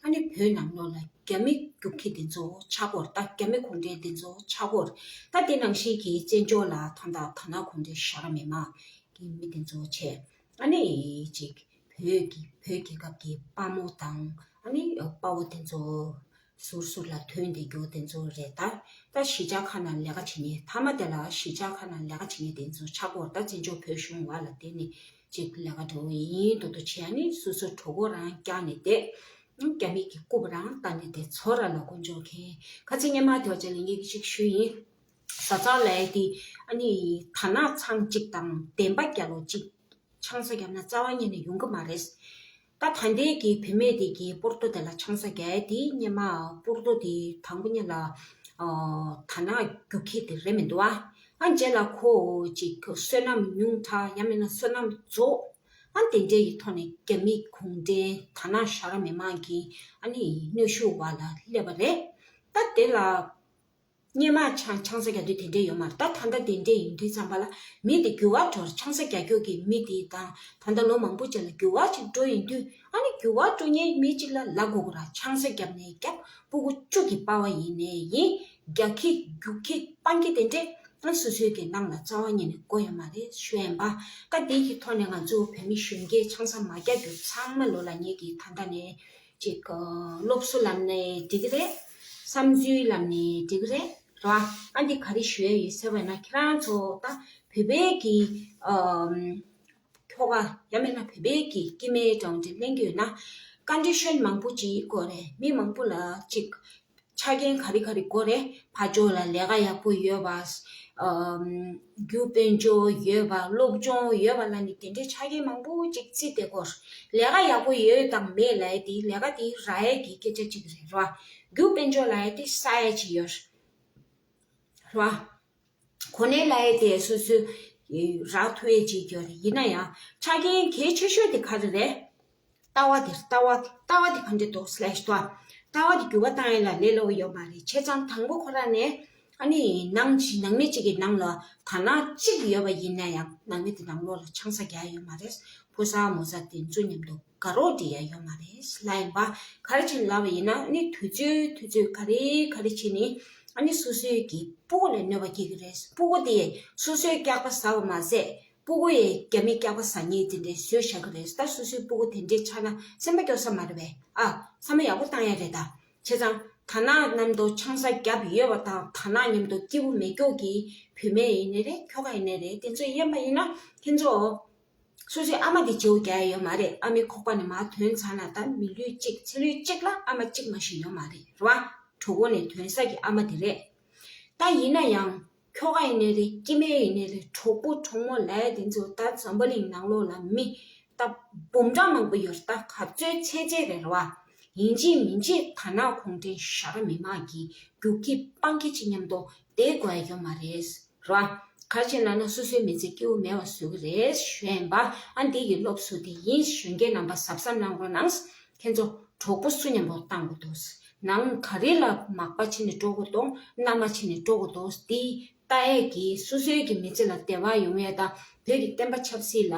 ཨ་ནི་བོད་ནང་ལོགས་ལ་རྒྱ་མི་རྒྱུག་ཁྱི་དེ་ཚོ་ཆགས་ཀྱི་ཡོད་རེད། ད་རྒྱ་མི་གུང་ཁྲན་དེ་ཚོ་ཆགས་ཀྱི་ཡོད་རེད། ད་དེ་ནང་བཞིན་གྱི་བཙན་བྱོལ་ལ་ད་ལྟ་དར་ནག་གུང་ཁྲན་ཤ་ར་མི་མང་གི་མི་དེ་ཚོ་བྱས། ཨ་ནི་ཅིག་བོད་ཀྱི་བོད་རྒྱལ་ཁབ་ཀྱི་དཔའ་མོ་དང་ཨ་ནི་དཔའ་བོ་དེ་ཚོ་ཟུར་ཟུར་ལ་ཐོན་བསྡད་རྒྱུ་དེ་ཚོ་རེད་ད། ད་གཞིས་ཆགས་ཁག་ནང་ལས་ཀ་བྱེད་མཁན་མཐའ་མ་དེ་ལ་གཞིས་ཆགས་ཁག་ནང་ལས་ཀ་བྱེད་མཁན་དེ་ཚོ་ཆགས་ཀྱི་ཡོད་རེད། ད་བཙན་བྱོལ་བོད་གཞུང་བ་ལ་བརྟེན་ནས་ཅིག་ལས་ཀ་འགྲོ་གི་ཡིན་མདོག་མདོག་བྱས། ཨ་ནི་སོ་སོ་གྲོད་ཁོག་རང་བཀྱག་ནས་བསྡད། རྒྱ་མི་གི་རྐུབ་རང་བཏགས་ནས་བསྡད། ཚོ་ར་ལ་དཀོན་མཆོག་མཁྱེན། ཁ་ཚིག་སྔོན་མ་དེ་བ་ཅན་ལ་ངས་ཅིག་ཞུས་ཡིན། བཟའ་ཚང་ལབ་ཡ་དེ་ཨ་ནི་དར་ནག་ཚང་གཅིག་དང་བདེན་པ་རྒྱལ་ལོ་གཅིག་ཆང་ས་བརྒྱབ་ན་རྩ་བ་ཉིད་ནས་ཡོང་གི་མ་རེད། ད་ད་ལྟའི་གི་བུད་མེད་དེ་གི་སྤོར་ཏོ་དེ་ལ་ཆང་ས་རྒྱག་ཡ་དེ་སྔོན་མ་སྤོར་ཏོ་དེ་དང་པོ་ཉིད་ལ་ཨ་དར་ནག་རྒྱུག་ཁྱི་དེ་རེད་མི་འདུག་ཨ། ཨ་རྗེས་ལ་ཁོ་ཅིག་བསོད་ནམས་ཉུང་དྲགས་ཡང་མིན་ན་བསོད་ནམས་རྫོགས། ཨ་དེ་འདྲའི་གི་ཐོག་ནས་རྒྱ་མི་གུང་ཁྲན་དར་ནག་ཤ་ར་མི་མང་གི་ཨ་ནི་གནོན་ཤུགས་འོག་ལ་སླེབས་པ་རེད། ད་དེ་ལ། སྔོན་མ་ཆང་ཆང་ས་རྒྱག་དུས་དེ་འདྲས་ཡོད་མ་རེད། ད་ད་ལྟ་དེ་འདྲས་ཡིན་དུས་ཙམ་པ་ལ་མི་དེ་འགྱུར་བ་འགྲོ་ཆང་ས་རྒྱག་རྒྱུ་གི་མི་དེ་དང་ད་ལྟ་ལོ་མང་པོ་ཅིག་ལ་འགྱུར་བ་ཅིག་འགྲོ་ཡིན་དུས། ཨ་ནི་འགྱུར་བ་འགྲོ་མཁན་མི་གཅིག་ལ་ལབ་དགོས་ཀྱི་ར། ཆང་ས་བརྒྱབ་ནས་བརྒྱབ། སྤུ་གུ་བཅུ་གི་པ་ཕ་ཡིན་ནས་ཡིན། རྒྱག་ཁྱི་རྒྱུག་ཁྱི་སྤང་ཁྱི་དེ་འདྲས་ཨ་སོ་སོའི་གི་ནང་ལ་རྩ་བ་ཉིད་ནས་དགོས་ཡོད་མ་རེད་ཞུ་ཡིན་པ། ད་འདི་གི་ཐོག་ནས་ང་ཚོ་བོད་མི་གཞོན་སྐྱེས་ཆང་ས་མ་རྒྱག་རྒྱུ་ཚང་མ་ལོ་ལ་ངེད་ཀྱི་ད་ལྟ་ནས་ཅིག་སློབ་གསོ་ལམ་ནས་འགྲིག་གི་རེད། བསམ་ཚུལ་ལམ་ནས་འགྲིག་གི་རེད། རེད་བ། ཨ་འདི་ག་རེ་ཞུ་ཡ་ཡོད་ཟེར་བ་ན་ཁྱེད་རང་ཚོ་ད་བོད་པའི་གི་ཨམ། ཁྱོ་ག་ཡང་མིན་ན་བོད་པའི་གི་སྐྱེ་དམན་གྲངས་འདི་གླེང་གི་ཡོད་ན། ཀོན་ཌི་ཤན་མང་པོ་ཅིག་དགོས་རེད། མི་མང་པོ་ལ་ཅིག་ཆ་རྐྱེན་ག་རེ་ག་རེ་དགོས་རེད། ཕར་ཕྱོགས་ལ་ལས་ཀ་ཡག་པོ་ཡོད་པ། ཨམ། རྒྱུ་དཔལ་འབྱོར་ཡོད་པ། སློབ་སྦྱོང་ཡོད་པ་ལ་ནི་དེ་འདྲའི་ཆ་རྐྱེན་མང་པོ་ཅིག་བརྩིས་ཏེ་དགོས། ལས་ཀ་ཡག་པོ་ཡོད་དང་མེད་ལབ་ཡ་དེ་ལས་ཀ་དེ་རག་ཡ་གི་སྐད་ཆ་ཅིག་རེད་ར། རྒྱུ་དཔལ་འབྱོར་ལབ་ཡ་དེ་བསགས་ཡ་ཅིག་ཡོད་ར། གོ་གནས་ལབ་ཡ་དེ་སོ་སོའི་རག་ཐུབ་ཡ་ཅིག་ཡོད་རེད། ཡིན་ན་ཡང་ཆ་རྐྱེན་གལ་ཆེ་ཤོས་དེ་ག་རེ་རེད། ལྟ་བ་དེ་ལྟ་བ་ལྟ་བ་དེ་ག་འདྲ་འདུག་སླེ་ཤི་ཏོ། ལྟ་བ་དེ་འགྱུར་བ་བཏང་ཡ་ལ་ལས་སླ་བོ་ཡོད་མ་རེད། བྱས་ཙང་དང་པོ་ཁོ་རང་ནས་ཨ་ནི་ནང་ཅི་ནང་མི་གཅིག་གི་ནང་ལ་དར་ནག་གཅིག་ཡོད་པ་ཡིན་ན་ཡང་ནང་མི་དེ་ནང་ལོགས་ལ་ཆང་ས་རྒྱག་ཡ་ཡོད་མ་རེད། ཕོ་གསར་མོ་གསར་དེ་ཚོ་མཉམ་དུ་དགའ་རོགས་འགྲིག་ཡ་ཡོད་མ་རེད་ལབ་ཡིན་པ། ག་རེ་བྱས་ནས་ལབ་པ་ཡིན་ན་ཨ་ནི་དུས་ཚོད་དུས་ཚོད་ག་རེ་ག་རེ་བྱས་ནས་ཨ་ནི་སོ་སོའི་གི་སྤུ་གུ་ལ་གནོད་པ་སྐྱེལ་གི་རེད། སྤུ་གུ་དེ་སོ་སོའི་སྐྱག་པ་ཟ་བ་མ་ཟད་སྤུ་གུ་ཡི་རྒྱ་མི་སྐྱག་པ་ཟ་མཁན་དེ་འདྲས་བཟོས་བཞག་གི་རེད། ད་སོ་སོའི་སྤུ་གུ་དེ་འདྲས་ཆགས་ན་སེམས་པ་སྐྱོ་ས་མ་རེད་པས། ཨ་བསམ་བློ་ཡག་པོ་བཏང་ཡ་རེད་ད། བྱས་ཙང་དར་ནག་མཉམ་དུ་ཆང་ས་བརྒྱབ་ཡོད་པ་དང་དར་ནག་མཉམ་དུ་སྐྱིད་པོ་མེད་སྐྱོ་གི་བུད་མེད་ཡིན་ནའི་རེད། ཁྱོ་ག་ཡིན་ནའི་རེད། དེ་ཚོ་ཡིན་པ་ཡིན་ན་ཁྱེད་ཚོ། སོ་སོའི་ཨ་མ་དེ་བརྗེ་པོ་རྒྱག་ཡ་ཡོད་མ་རེད། ཨ་མའི་ཁོག་པ་ནས་མར་ཐོན་ཚར་ན་ད་མི་ལུས་གཅིག་ཚེ་ལུས་གཅིག་ལ་ཨ་མ་གཅིག་མ་ཞིག་ཡོད་མ་རེད་ར། གྲོད་ཁོག་ནས་ཐོན་ས་གི་ཨ་མ་དེ་རེད། ད་ཡིན་ན་ཡང་ཁྱོ་ག་ཡིན་ནའི་རེད། སྐྱེ་དམན་ཡིན་ནའི་རེད། གྲོགས་པོ་གྲོགས་མོ་ལབ་ཡ་དེ་ཚོ་ད་འཛམ་བུ་གླིང་ནང་ལོགས་ལ་མི་ད་འབུམ་ཕྲག་མང་པོ་ཡོད་རེད། ད་ག་ཚོད་ཚད་ཚད་རེད་ར། ཡིན་གཅིག་མིན་གཅིག་དར་ནག་གུང་ཁྲན་ཞྭ་ར་མི་མང་གི་རྒྱུག་ཁྱི་སྤང་ཁྱི་གཅིག་མཉམ་དུ་བསྡད་དགོས་ཡ་ཡོད་མ་རེད། ར། ག་རེ་བྱས་ལབ་ན་སོ་སོའི་མི་ཚེ་སྐྱིད་པོ་མེད་པ་བཟོ་གི་རེད་ཞུ་ཡ་ཡིན་པ། ཨ་འདི་གི་སློབ་གསོ་དེ་ཡིན། གཞོན་སྐྱེས་རྣམ་པ་གཟབ་གཟབ་གནང་རོགས་གནང་། ཁྱེད་ཚོ་གྲོགས་པོ་སུ་མཉམ་པོ་བཏང་དགོས་འདུག་ནང་ག་རེ་ལ་མག་པ་ཕྱིན་ནས་འགྲོ་དགོས་འདུག་མནའ་མ་ཕྱིན་ནས་འགྲོ་དགོས་འདུག་འདི་ལྟ་ཡས་ཀྱིས་སོ་སོའི་གི་མི་ཚེ་ལ་བདེ་བ་ཡོང་ཡས་དང་བོད་ཀྱི་བསྟན་པ་ཆབ་སྲིད་ལ་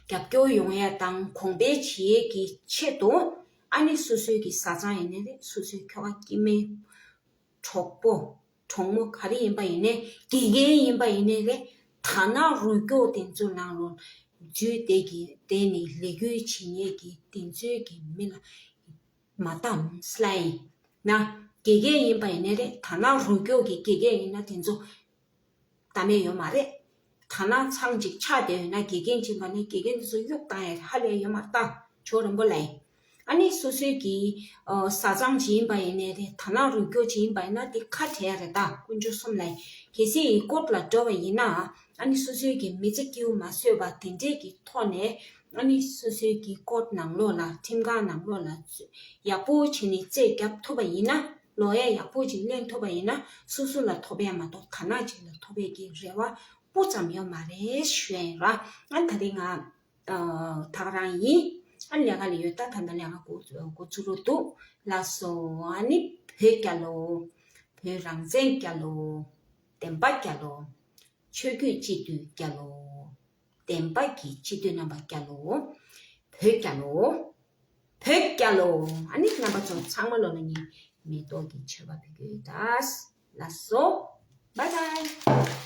རྒྱབ་སྐྱོར་ཡོང་ཡས་དང་གོང་འཕེལ་བྱེད་ཡས་ཀྱི་ཆེད་དུ། ཨ་ནི་སོ་སོའི་གི་བཟའ་ཚང་ཡིན་ནའི་རེད། སོ་སོའི་ཁྱོ་ག་སྐྱེ་དམན། གྲོགས་པོ། གྲོགས་མོ་ག་རེ་ཡིན་པ་ཡིན་ནའི་དགེ་རྒན་ཡིན་པ་ཡིན་ནའི་རེད། དར་ནག་རུ་སྐྱོར་དེ་ཚོ་ནང་ལོགས་འཛུལ་བསྡད་ཀྱི་བསྡད་ནས་ལས་འགུལ་བྱེད་མཁན་གྱི་དེ་ཚོའི་གི་མི་ལ་མ་གཏམ་སླ་ཡིན་ན། དགེ་རྒན་ཡིན་པ་ཡིན་ནའི་རེད། དར་ནག་རུ་སྐྱོར་གྱི་དགེ་རྒན་ཡིན་ན་དེ་ཚོ་ད་མེད་ཡོད་མ་རེད། ད་ནང་ཚང་ཅིག་ཆགས་བསྡད་ཡོད་ན་དགེ་རྒན་ཅིག་མ་ནས་དགེ་རྒན་དེ་ཚོ་གཡུག་བཏང་ཡ་ཧ་ལས་ཡོད་མ་རེད་ད། ཇོ་རིན་པོ་ལགས། ཨ་ནི་སོ་སོའི་གི་ཨ་བཟའ་ཚང་ཅིག་ཡིན་པ་ཡིན་ནའི་རེད། ད་ནང་རུ་སྐྱོར་ཅིག་ཡིན་པ་ཡིན་ན་དེ་ཁ་བྲལ་ཡ་རེད་ད། དཀོན་མཆོག་གསུམ་ལ་གལ་སྲིད་ཀོར་ཊ་ལ་འགྲོ་བ་ཡིན་ན་ཨ་ནི་སོ་སོའི་གི་མི་ཚེ་སྐྱིད་པོ་མ་བཟོས་པ་དེ་འདྲས་ཀྱི་ཐོག་ནས་ཨ་ནི་སོ་སོའི་གི་ཀོར་ཊ་ནང་ལོགས་ལ་ཁྲིམས་ཁང་ནང་ལོགས་ལ་ཡག་པོ་བྱས་ནས་རྩོད་རྒྱབ་ཐུབ་པ་ཡིན་ན། ལོ་ཡ་ཡག་པོ་ཅིག་ལེན་ཐུབ་པ་ཡིན་ན་སོ་སོ་ལ་ཐོབ་ཡ་མ་གཏོགས་དར་ནག་ཅིག་ལ་ཐོབ་ཡ་གི་རེ་བ་སྤུ་ཙམ་ཡོད་མ་རེད་ཞུ་ཡ་ཡིན་ར། ཨ་ད་རེས་ང་ཨ་ད་ག་རང་ཡིན། ཨ་ལས་ཀ་ལ་ཡོད། ད་ད་ལྟ་ལས་ཀ་འགོ་འགོ་ཚུགས་རོགས་འདུག་ལགས་སོ། ཨ་ནི་བོད་རྒྱལ་ལོ། བོད་རང་བཙན་རྒྱལ་ལོ། བདེན་པ་རྒྱལ་ལོ། ཆོས་བརྒྱུད་སྤྱི་འཐུས་རྒྱལ་ལོ། བདེན་པ་གི་སྤྱི་འཐུས་རྣམ་པ་རྒྱལ་ལོ། བོད་རྒྱལ་ལོ། བོད་རྒྱལ་ལོ། ཨ་ནི་རྣམ་པ་ཚོ་ཚང་མ་ལོ་ལ་ངས་མེ་ཏོག་གི་མཆོད་པ་ཕུལ་གྱི་ཡོད་ད། ལགས་སོ། བཱའི་བཱའི།